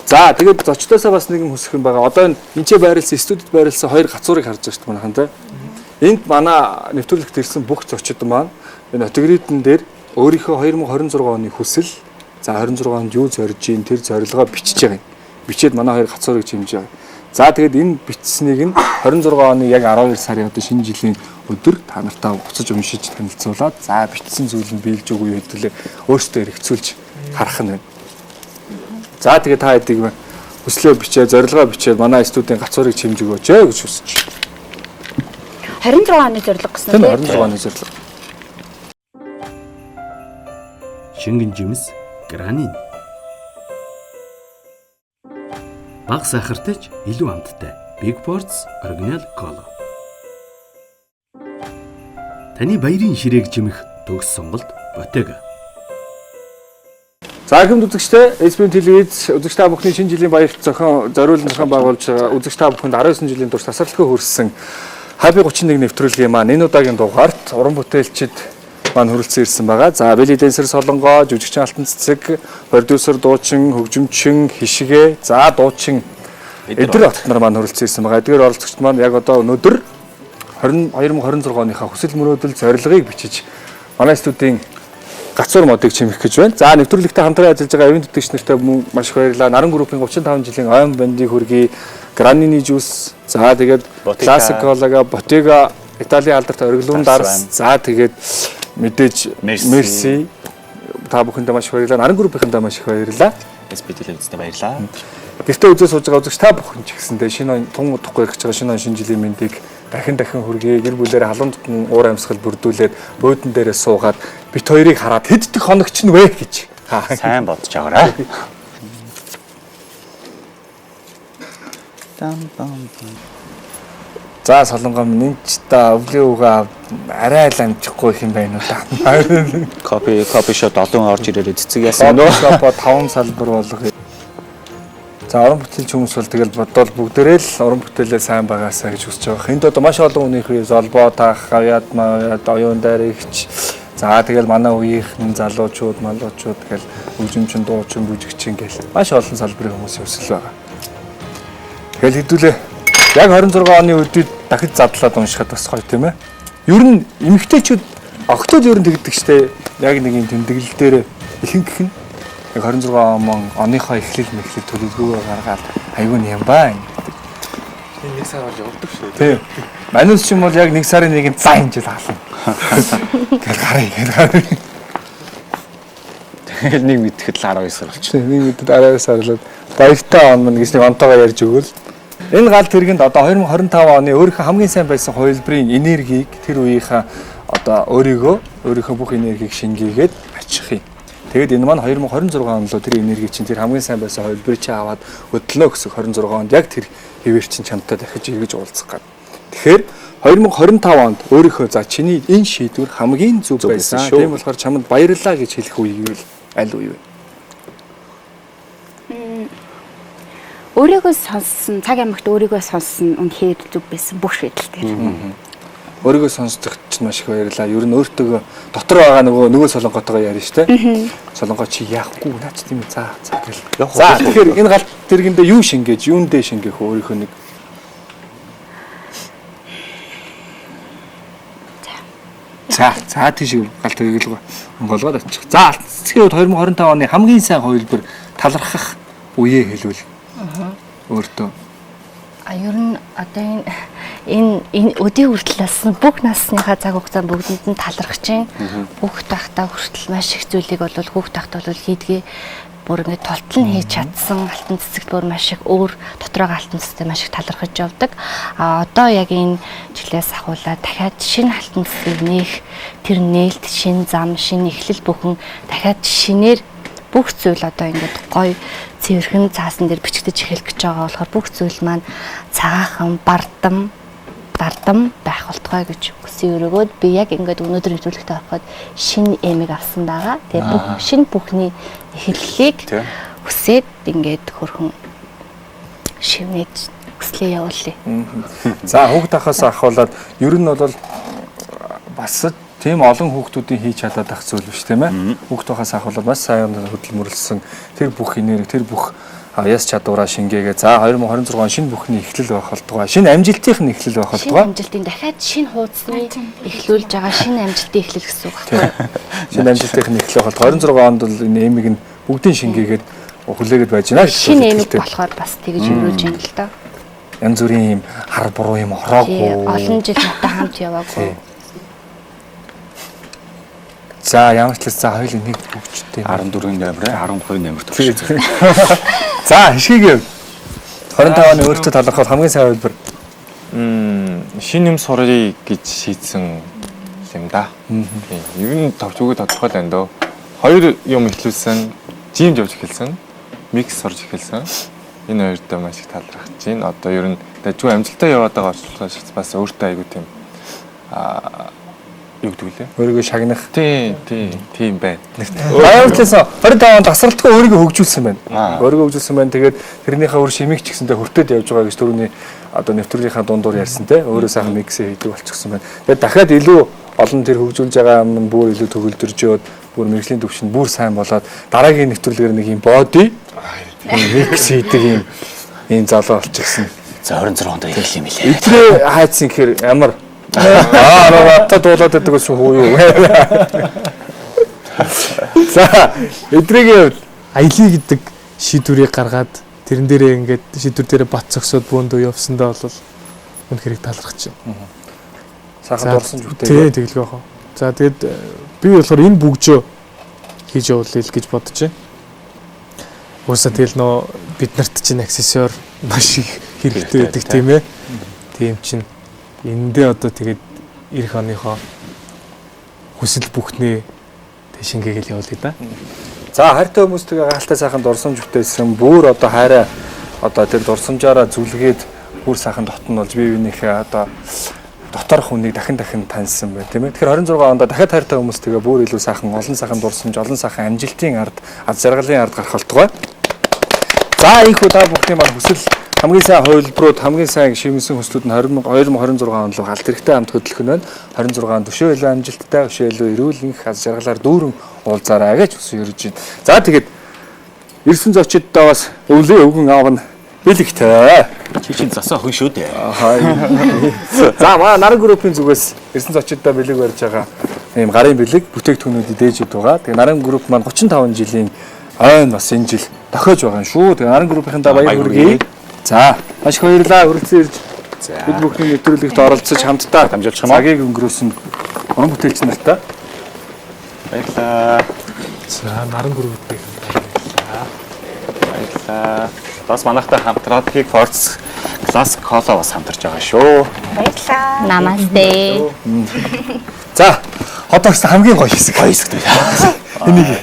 За тэгээд зочдоосоо бас нэгэн хүсэх юм байгаа. Одоо энэ ч байрлсан студид байрлсан хоёр гацуурыг харж байгаа шүү дээ манайхан те. Энд манай нэвтрүүлэгт ирсэн бүх зочид маань энэ отогритн дээр өөрийнхөө 2026 оны хүсэл, за 26 онд юу зорж ийн тэр зорилгоо бичиж байгаа юм. Бичээд манай хоёр гацуурыг чимж байгаа. За тэгээд энэ бичсэнийг нь 26 оны яг 12 сарын одоо шинэ жилийн өдөр та нартаа буцаж уншиж танилцуулаад за бичсэн зүйл нь биелж үгүй юу хэдүүлээ өөрсдөө эргцүүлж харах нь байна. За тэгээд та хэдийг хүслээ бичээ, зорилгоо бичээ манай студийн гацуурыг чимж өгөөч гэж хүсэж. 26 оны зорилго гэсэн тийм 26 оны зорилго. Шингэн жимс гранин. Баг сахартай ч илүү амттай. Big Ports Original Cola. Таны баярын ширээг чимэх төгс сонголт Bottega. За ихэм үзэгчтэй SBN телевиз үзэгч та бүхний шинэ жилийн баярт зохион зориулан зохион байгуулж үзэгч та бүхэнд 19 жилийн турш тасралтгүй хүрсэн Happy 31 нэвтрүүлгийн маань энэ удаагийн дугаарт уран бүтээлчид маань хүрэлцэн ирсэн байгаа. За belly dancer Солонгоо, жүжигчин Алтан Цэцэг, продюсер дуучин, хөгжимчин Хишгэ, за дуучин Эдэр Отот нар маань хүрэлцэн ирсэн байгаа. Эдгээр оролцогчд маань яг одоо өнөөдөр 2026 оныхаа хүсэл мөрөөдөл зорилгыг бичиж манай студийн гацуур модыг чимэх гэж байна. За нэвтрүүлэгтээ хамтран ажиллаж байгаа ивент тэтгэгч нартай маш их баярлалаа. Наран группийн 35 жилийн ойн бандыг хүргэе. Гранини жуус, за тэгээд Classic Cola-га, Bottega, Италийн алдарт ориглон дарс. За тэгээд мэдээж Merci. Та бүхэндээ маш их баярлалаа. Наран группийнхандаа маш их баярлалаа. SB телевизтэй баярлалаа. Гэртээ үзээ сууж байгаа үзэгч та бүхэн ч гэсэндээ шинэ он тун удахгүй ирэх гэж байгаа шинэ он шинэ жилийн мэндийг дахин дахин хүргэе. Гэр бүлээрээ халуун дотн уур амьсгал бүрдүүлээд буудан дээрээ суугаад бит хоёрыг хараад хэд дэх хоногч нь вэ гэж сайн бодож байгаарай. За Солонгоо минь энэ ч та өвлийн үгээ арай л амжихгүй юм байна уу та. Кофе шоп олон орж ирээрээ цэцэг яасан нөө. Кофе шоп 5 салбар болгоё. За уран бүтээлч хүмүүс бол тэгэл бодвол бүгдээрээ л уран бүтээлээ сайн байгаасаа гэж хүсэж байгаа. Энд одоо маш олон хүнийх үе золбоо таах, гавьяад мавьяад, оюун дайрагч. За тэгэл манай үеийнхэн залуучууд, малуучууд гэл хөгжимчин, дуучин, бүжигчин гэл маш олон салбарын хүмүүсийн хүсэл байгаа. Тэгэл хэдүүлээ яг 26 оны өдөрт дахиж задлаад уншихад бас гоё тийм ээ. Ер нь эмэгтэйчүүд огтод ер нь тэгдэг штэ. Яг нэг юм тэмдэглэл дээр ихэнх нь яг 26 он оныхоо эхлэл мэхлэл төлөвлөгөөгөө гаргаад айгүй юм ба гэдэг. Энэ нэг сар бол явдаг шүү. Тийм. Манус ч юм бол яг нэг сарын нэг нь за энэ жил хаална. Тэгэл гараа гэл гараа. Тэгэл нэг мэдэхэд л 19 сар болчих. Нэг мэдэд 19 сар болоод баяртай он мэн гэж нэг онтоогоо ярьж өгөөл. Энэ гал тэргэнд одоо 2025 оны өөрийнхөө хамгийн сайн байсан хувилбарын энергийг тэр үеийнхээ одоо өөрийнхөө бүх энергийг шингээгээд ачих юм. Тэгээд энэ маань 2026 он руу тэр энерги чинь тэр хамгийн сайн байсан хувилбарыг чи аваад хөдлөнө гэсэн 26 онд яг тэр хэвээр чинь чамтай дахиж эргэж уулзах гад. Тэгэхээр 2025 онд өөрийнхөө за чиний энэ шийдвэр хамгийн зөв байсан. Тийм болохоор чамд баярлалаа гэж хэлэх үе гэвэл аль үе вэ? Өөрийгөө сонссон, цаг амагт өөрийгөө сонссон үнэхээр зөв байсан бүх шийдэл дээр. Өөрийгөө сонсдог чинь маш их баярлалаа. Ер нь өөртөө дотор байгаа нөгөө Солонготойгоо ярина шүү дээ. Солонгоо чи яахгүй наач тийм за за гэл. За тэгэхээр энэ галт тэргэндээ юу шингээж, юундээ шингээх өөрийнхөө нэг. За за тийш галт тэргэлгүй онгоолгоод очих. За цэцгийн хувьд 2025 оны хамгийн сайн хувилбар талархах үеэ хэлвэл өөртөө. А ер нь одоо энэ өдий хүртэл болсон бүх насныхаа цаг хугацаа бүгдэнд нь талархаж байна. Хүүхд байхдаа хүртэл маш их зүйлийг бол хүүхд байхдаа бол хийдгээ бүр ингээд толтол нь хийж чадсан. Алтан цэцэгт бүр маш их өөр дотроо алтан цэцэгтэй маш их талархаж явдаг. А одоо яг энэ жилээс ахуулаад дахиад шинэ алтан цэцгийг нээх тэр нээлт, шинэ зам, шинэ эхлэл бүхэн дахиад шинээр бүх зүйл одоо ингээд гоё цэвэрхэн цаасан дээр бичигдэж эхэлэх гэж байгаа болохоор бүх зүйл маань цагаахан, бардам, дардам байх болтугай гэж хүсэн өрөөгөөд би яг ингээд өнөөдөр нэвтрүүлэгтээ ороход шинэ эмийг авсан байгаа. Тэгээ бүх шинэ бүхний эхлэлийг хүсээд ингээд хөрхөн шивнээд хүслээ явуулъя. За хүүхд ахаас ахуулаад ер нь бол бас тийм олон хүүхдүүдийн хийж чадаад ах зүйл биш тийм ээ. Хүүхд байхаас ахуулаад маш сайн хөдөлмөрлсөн тэр бүх энерги, тэр бүх Авьяас чадвараа шингээгээ. За 2026 он шинэ бүхний эхлэл байх болтугай. Шинэ амжилтын нь эхлэл байх болтугай. Шинэ амжилтын дахиад шинэ хуудасны эхлүүлж байгаа шинэ амжилтын эхлэл гэсэн үг байхгүй юу? Шинэ амжилтын нь эхлэл байх болтугай. 26 онд бол энэ эмиг нь бүгдийн шингээгээд хүлээгээд байж байна. Шинэ эмиг болохоор бас тэгж өрөөж юм л доо. Янз бүрийн юм хар буруу юм ороогүй. Олон жил надтай хамт яваагүй. За ямар ч л за хоёул нэг хөгжтэй. 14 номер 13 номер төгссөн. За хишгийг 25 оны өөртөө талархах хамгийн сайн хувилбар. Шинэ юм суръя гэж шийдсэн юм да. Тийм. Ер нь товч үгээ тодорхой л байна дөө. Хоёр юм эхлүүлсэн, жимд явж эхэлсэн, микс сурж эхэлсэн. Энэ хоёртой маш их талархаж байна. Одоо ер нь дажгүй амжилттай яваад байгаа учраас бас өөртөө айгүй тийм юу гэдэг лээ? Өөрийгөө шагнах. Тийм байна. Баярлалаа. 25 онд тасралтгүй өөрийгөө хөгжүүлсэн байна. Өөрийгөө хөгжүүлсэн байна. Тэгээд тэрнийхээ үр шимийг ч гэсэндээ хүртээд явж байгаа гэж түрүүний одоо нэвтрүүлгийнхаа дундуур ярьсан те. Өөрөө сайхан миксээ хийдэг болчихсон байна. Тэгээд дахиад илүү олон тэр хөгжүүлж байгаа юм бүр илүү төгөлдржөөд бүр мэргэжлийн төвшөнд бүр сайн болоод дараагийн нэвтрүүлгээр нэг юм боди микс хийдэг юм залуу болчихсон. За 26 онд эхлэх юм билээ. Эдрээ хайцсан гэхээр ямар надад дуулаад байдаг гэсэн хүү юу. За, эдрийн аялье гэдэг шийдвэрийг гаргаад тэрэн дээрээ ингээд шийдвэр дээрээ бат зогсоод бөөндөө явсандаа бол үнэхээр их талархаж байна. Сайхан дурсан жүгтэй. Тийм, тэгэлгүй яах вэ. За тэгээд би болохоор энэ бүгжөө хийж явуулъя л гэж бодож байна. Уусаа тэгэл нөө бид нарт чинь аксессуар маш их хэрэгтэй байдаг тийм ээ. Тийм чинь эндээ одоо тэгээд ирэх оныхоо хүсэл бүхнээ тэг шингээгээл явуулъя да. За хайртай хүмүүстэйгээ гайхалтай сайхан дурсамж бүтээсэн. Бүр одоо хайраа одоо тэр дурсамжаараа зүлгээд бүр сайхан дотн болж бие биенийхээ одоо доторх хүнийг дахин дахин таньсан байна тийм ээ. Тэгэхээр 26 онд дахиад хайртай хүмүүстэйгээ бүр илүү сайхан олон сайхан дурсамж, олон сайхан амжилтын ард, аз жаргалын ард гарах болтугай. За ийхүү та бүхний маань хүсэл хамгийн сайн хувилбарууд, хамгийн сайн шивэнсэн хүслүүд нь 2026 он руу галт тэрэгтэй хамт хөдлөх нь байна. 26 онд өшөө илүү амжилттай, өшөө илүү эрүүл энх аз жаргалаар дүүрэн уулзаарай гэж хүсэн ерөж байна. За тэгээд ирсэн зочиддоо бас өвлийн өвгөн аав нь бэлэгтэй. Чи чинь засаа охин шүү дээ. За манай Наран группийн зүгээс ирсэн зочиддоо бэлэг барьж байгаа ийм гарын бэлэг бүтээгдэхүүнүүдийн дээжид байгаа. Тэгээ Наран групп маань 35 жилийн ойн бас энэ жил тохиож байгаа юм шүү. Тэгээ Наран группийн даа баяр хүргэе. За маш их баярлалаа. Хүрэлцэн ирж бид бүхний нэвтрүүлэгт оролцож хамтдаа дамжуулчих юм уу? Цагийг өнгөрөөсөн уран бүтээлч нартай баярлалаа. За Наран группийг баярлалаа. Баярлалаа. Бас манайхтай хамтраад Big Force Class Cola бас хамтарч байгаа шүү. Баярлалаа. Намасте. За одоо гэсэн хамгийн гоё хэсэг. Гоё хэсэг дээ. Энийг.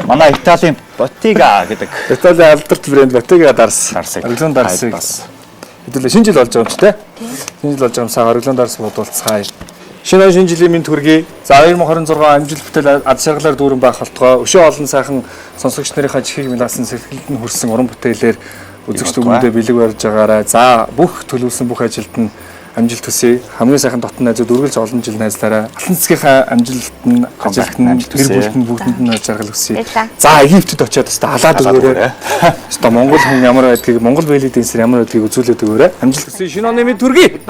Манай Италийн Bottega гэдэг. Италийн алдарт брэнд Bottega дарс. Дарсыг. Ориглон дарсыг бас. Хэдүүлээ шинэ жил болж байгаа юм чи тэ. Шинэ жил болж байгаа юм сайхан ориглон дарс бодуулцгаая. Шинэ он шинэ жилийн мэнд хүргэе. За 2026 амжилт бүтээл аз жаргалаар дүүрэн байх болтугай. Өшөө олон сайхан сонсогч нарынхаа чихийг мэлаасан сэтгэлд нь хүрсэн уран бүтээлээр үзэгч дүгнэндээ бэлэг барьж байгаарай. За бүх төлөвлөсөн бүх ажилд нь амжилт хүсье. Хамгийн сайхан дотн найзууд үргэлж олон жил найзлаарай. Алтан цэцгийнхаа амжилт нь, ажилт нь, гэр бүлд нь бүгдэнд нь аз жаргал хүсье. За Египтэд очиод өстө халаад өгөөрэй. Өстө Монгол хүн ямар байдгийг, Монгол belly dancer ямар байдгийг үзүүлээд өгөөрэй. Амжилт хүсье. Шинэ оны мэнд хүргэе.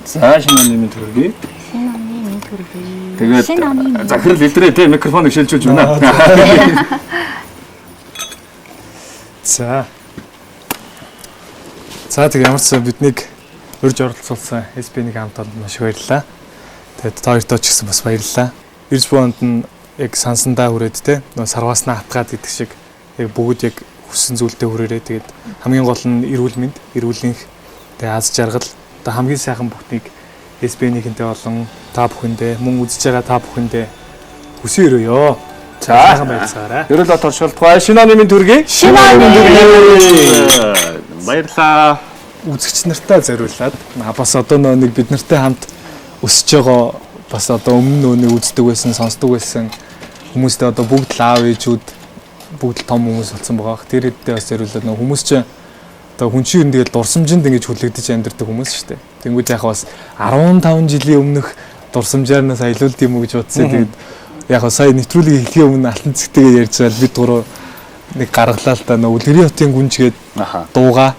За шинэ оны мэнд хүргэе. Шинэ оны мэнд хүргэе. Тэгээд захирал илрээ те микрофоныг шилжүүлж байна. За. За тэг ямар ч сан биднийг урьж оролцуулсан SB-ний хамт олонд маш их баярлалаа. Тэгээд та хоёртоо ч гэсэн бас баярлалаа. Ирж буйнд нь яг сансандаа хүрээд те нөө сарвааснаа хатгаад гэдэг шиг яг бүгд яг хүссэн зүйлдээ хүрээрээ тэгээд хамгийн гол нь эрүүл мэнд, эрүүл энх, тэгээд аз жаргал, одоо хамгийн сайхан бүхнийг SB-нийхэнтэй болон та бүхэндээ мөн үзэж байгаа та бүхэндээ хүсэн өрөөё. За сайхан байцгаарай. Ерөөл бат оршуултугай. Шинэ оны мэнд хүргэе. Шинэ оны мэнд баярлалаа. Үзэгч нартаа зориулаад бас одоо нөө нэг бид нартай хамт өсөж байгаа бас одоо өмнө нөө нэг үздэг байсан, сонсдог байсан хүмүүстэй одоо бүгд л аав ээжүүд бүгд л том хүмүүс болсон байгаа. Тэр хэдтэй бас зориулаад нөө хүмүүс чинь одоо хүн чинь ер нь тэгэл дурсамжинд ингэж хүлэгдэж амьдардаг хүмүүс шүү дээ. Тэнгүүд яг бас 15 жилийн өмнөх дурсамжаар нас аялуулд юм уу гэж бодсон. Тэгээд яг хаа сая нэвтрүүлгийг эхлэхийн өмнө Алтан цэгтэйгээ ярьж байгаа бид гурав нэг гаргалаа л да, нөө Үлгэрийн хотын гүнж гээд дуугаа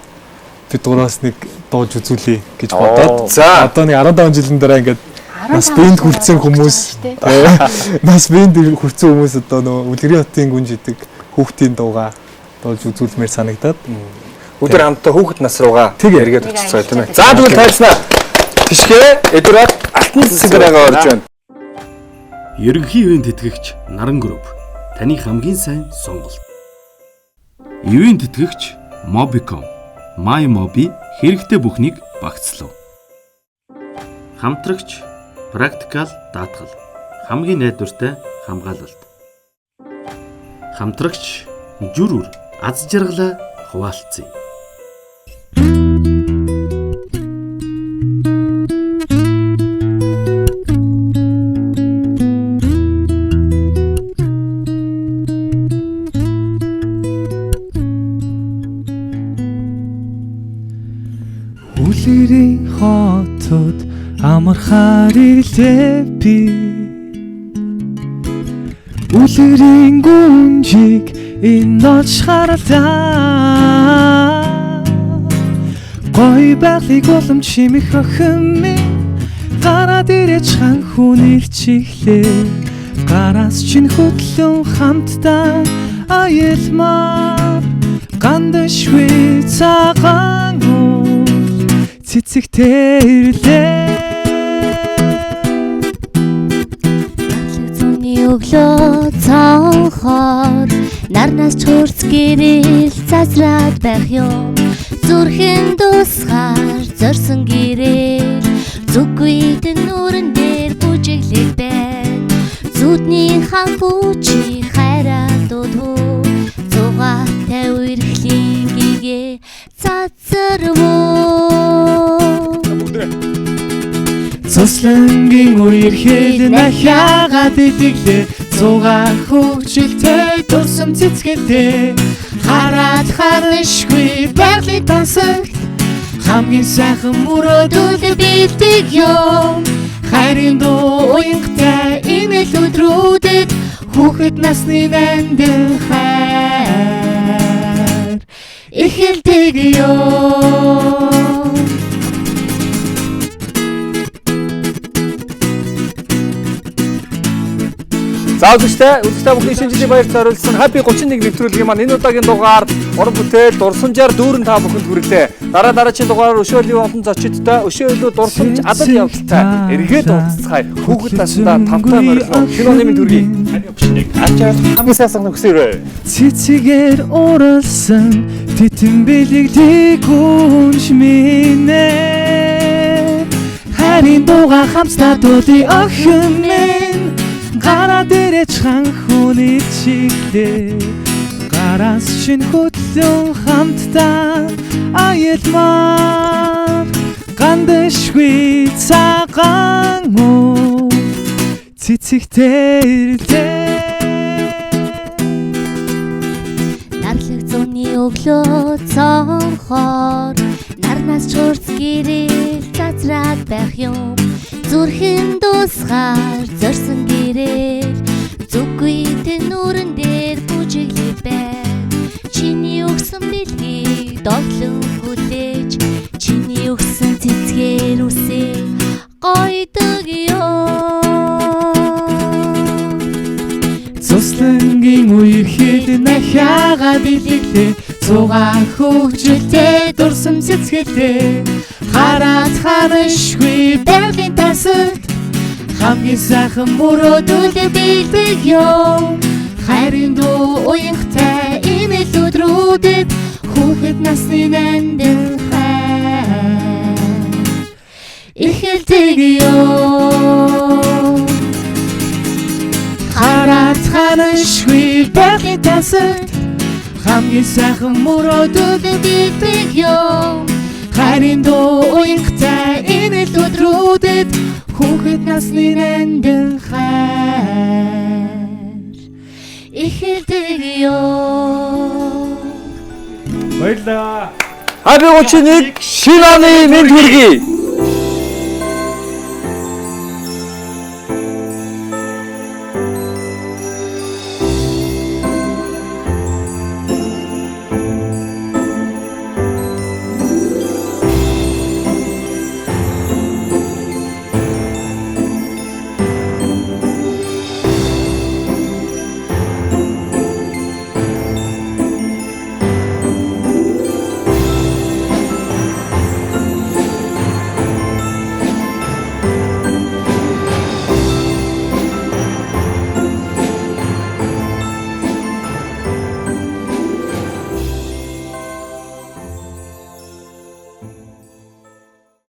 бид гураас нэг дууж үзүүлье гэж бодоод одоо нэг 15 жилийн дараа ингээд нас биед хүрсэн хүмүүс нас биед хүрсэн хүмүүс одоо нөө Үлгэрийн хотын гүнж гэдэг хүүхдийн дуугаа дуулж үзүүлмээр санагдаад өдөр хамтдаа хүүхэд нас руугаа эргээд очицгаая, тийм ээ. За тэгвэл тайлснаа. Тишгэ Эдвард Алтан цэцэг гараагаа орж байна. Ерөнхий ивент тэтгэгч Наран Group таны хамгийн сайн сонголт. Ивент тэтгэгч Mobicom, MyMobi хэрэгтэй бүхнийг багцлав. Хамтрагч Practical даатгал хамгийн найдвартай хамгаалалт. Хамтрагч Жүр үр аз жаргалаа хуваалцъя. Үлгэрийн хотод амархаар ирлээ би. Үлгэрийн гүнжийг энэ олж харалтаа. Гой байгалыг улам чимэх охин минь гараад ирэж хан хүн ирчихлээ. Гараас чинь хөтлөн хамтдаа аялмаар гандашгүй цагаан цэцэгтэй ирлээ. Надлаг зүүнний өглөө цонхоор нарнаас чурц гэрэл цацраад байх юм. Зүрхэн тусгаар зорсон гэрэл зүггүй нүрэн дээр бүжиглэх байна. Зүудний хан хүчи хайраа дуудвуу зугаатай үерхлийн гэгээ цацарвуу. Цуслангийн үерхэл нахиагаад итгэлээ зугаа хөгжилтэй дурсам цэцгэлтэй хараад хараншгүй байгалийн тансагт хамгийн сайхан мөрөөдөл бэлдэг юм. Хайрын дуу уянгатай инээл өдрүүдэд хүүхэд насны нандин хайр эхэлдэг юм. За үзэгчтэй, үзэгчтэй бүхний шинэ жилийн баяр зориулсан Happy 31 нэвтрүүлгийн маань энэ удаагийн дугаар уран бүтээл дурсамжаар дүүрэн та бүхэнд хүргэлээ. Дараа дараагийн дугаараар өшөөлийн олон зочидтой, өшөө илүү дурсамж адал явдалтай эргээд уулзцгаая. Хүүхэд насндаа тавтай морилно. Шинэ оны мэнд хүргэе. Happy 31 ачаар хамгийн сайн сайхан хүсээрэй. Цэцгээр уралсан титэн бэлэглэг гүнж минь ээ. Хайрын дууга хамтдаа дуулъя охин минь. Гараад ирэж хан хүн ичиглээ. Гараас чинь хөтлөн хамтдаа аялмаар гандашгүй цагаан уу цэцэгтэй ирлээ. Нарлаг зүүнний өглөө цонхоор нарнаас чурц гэрэл цацраад байх юм. Зүрхэн тусгаар зорсон гэрэл зүггүй нүрэн дээр бүжиглээд байна. Чиний өгсөн бэлгийг доглон хүлээж чиний өгсөн цэцгээр үсээ гойдог юм. Цуслангийн үерхэл нахиагаа бэлэглээ зугаа хөгжилтэй дурсам цэцгэлээ хараад хараншгүй байгалийн тасалт хамгийн сайхан мөрөөдөл бэлдэг юм. Хайрын дуу уянгатай инээл өдрүүдэд хүүхэд насны нандин хайр эхэлдэг юм. Хараад хараншгүй байгалийн тасалт хамгийн сайхан мөрөөдөл бэлдэг юм. Хайрын дуу уянгатай инээл өдрүүдэд хүүхэд насны нандин хайр эхэлдэг юм. Баярлалаа. Happy 31 шинэ оны мэнд хүргэе.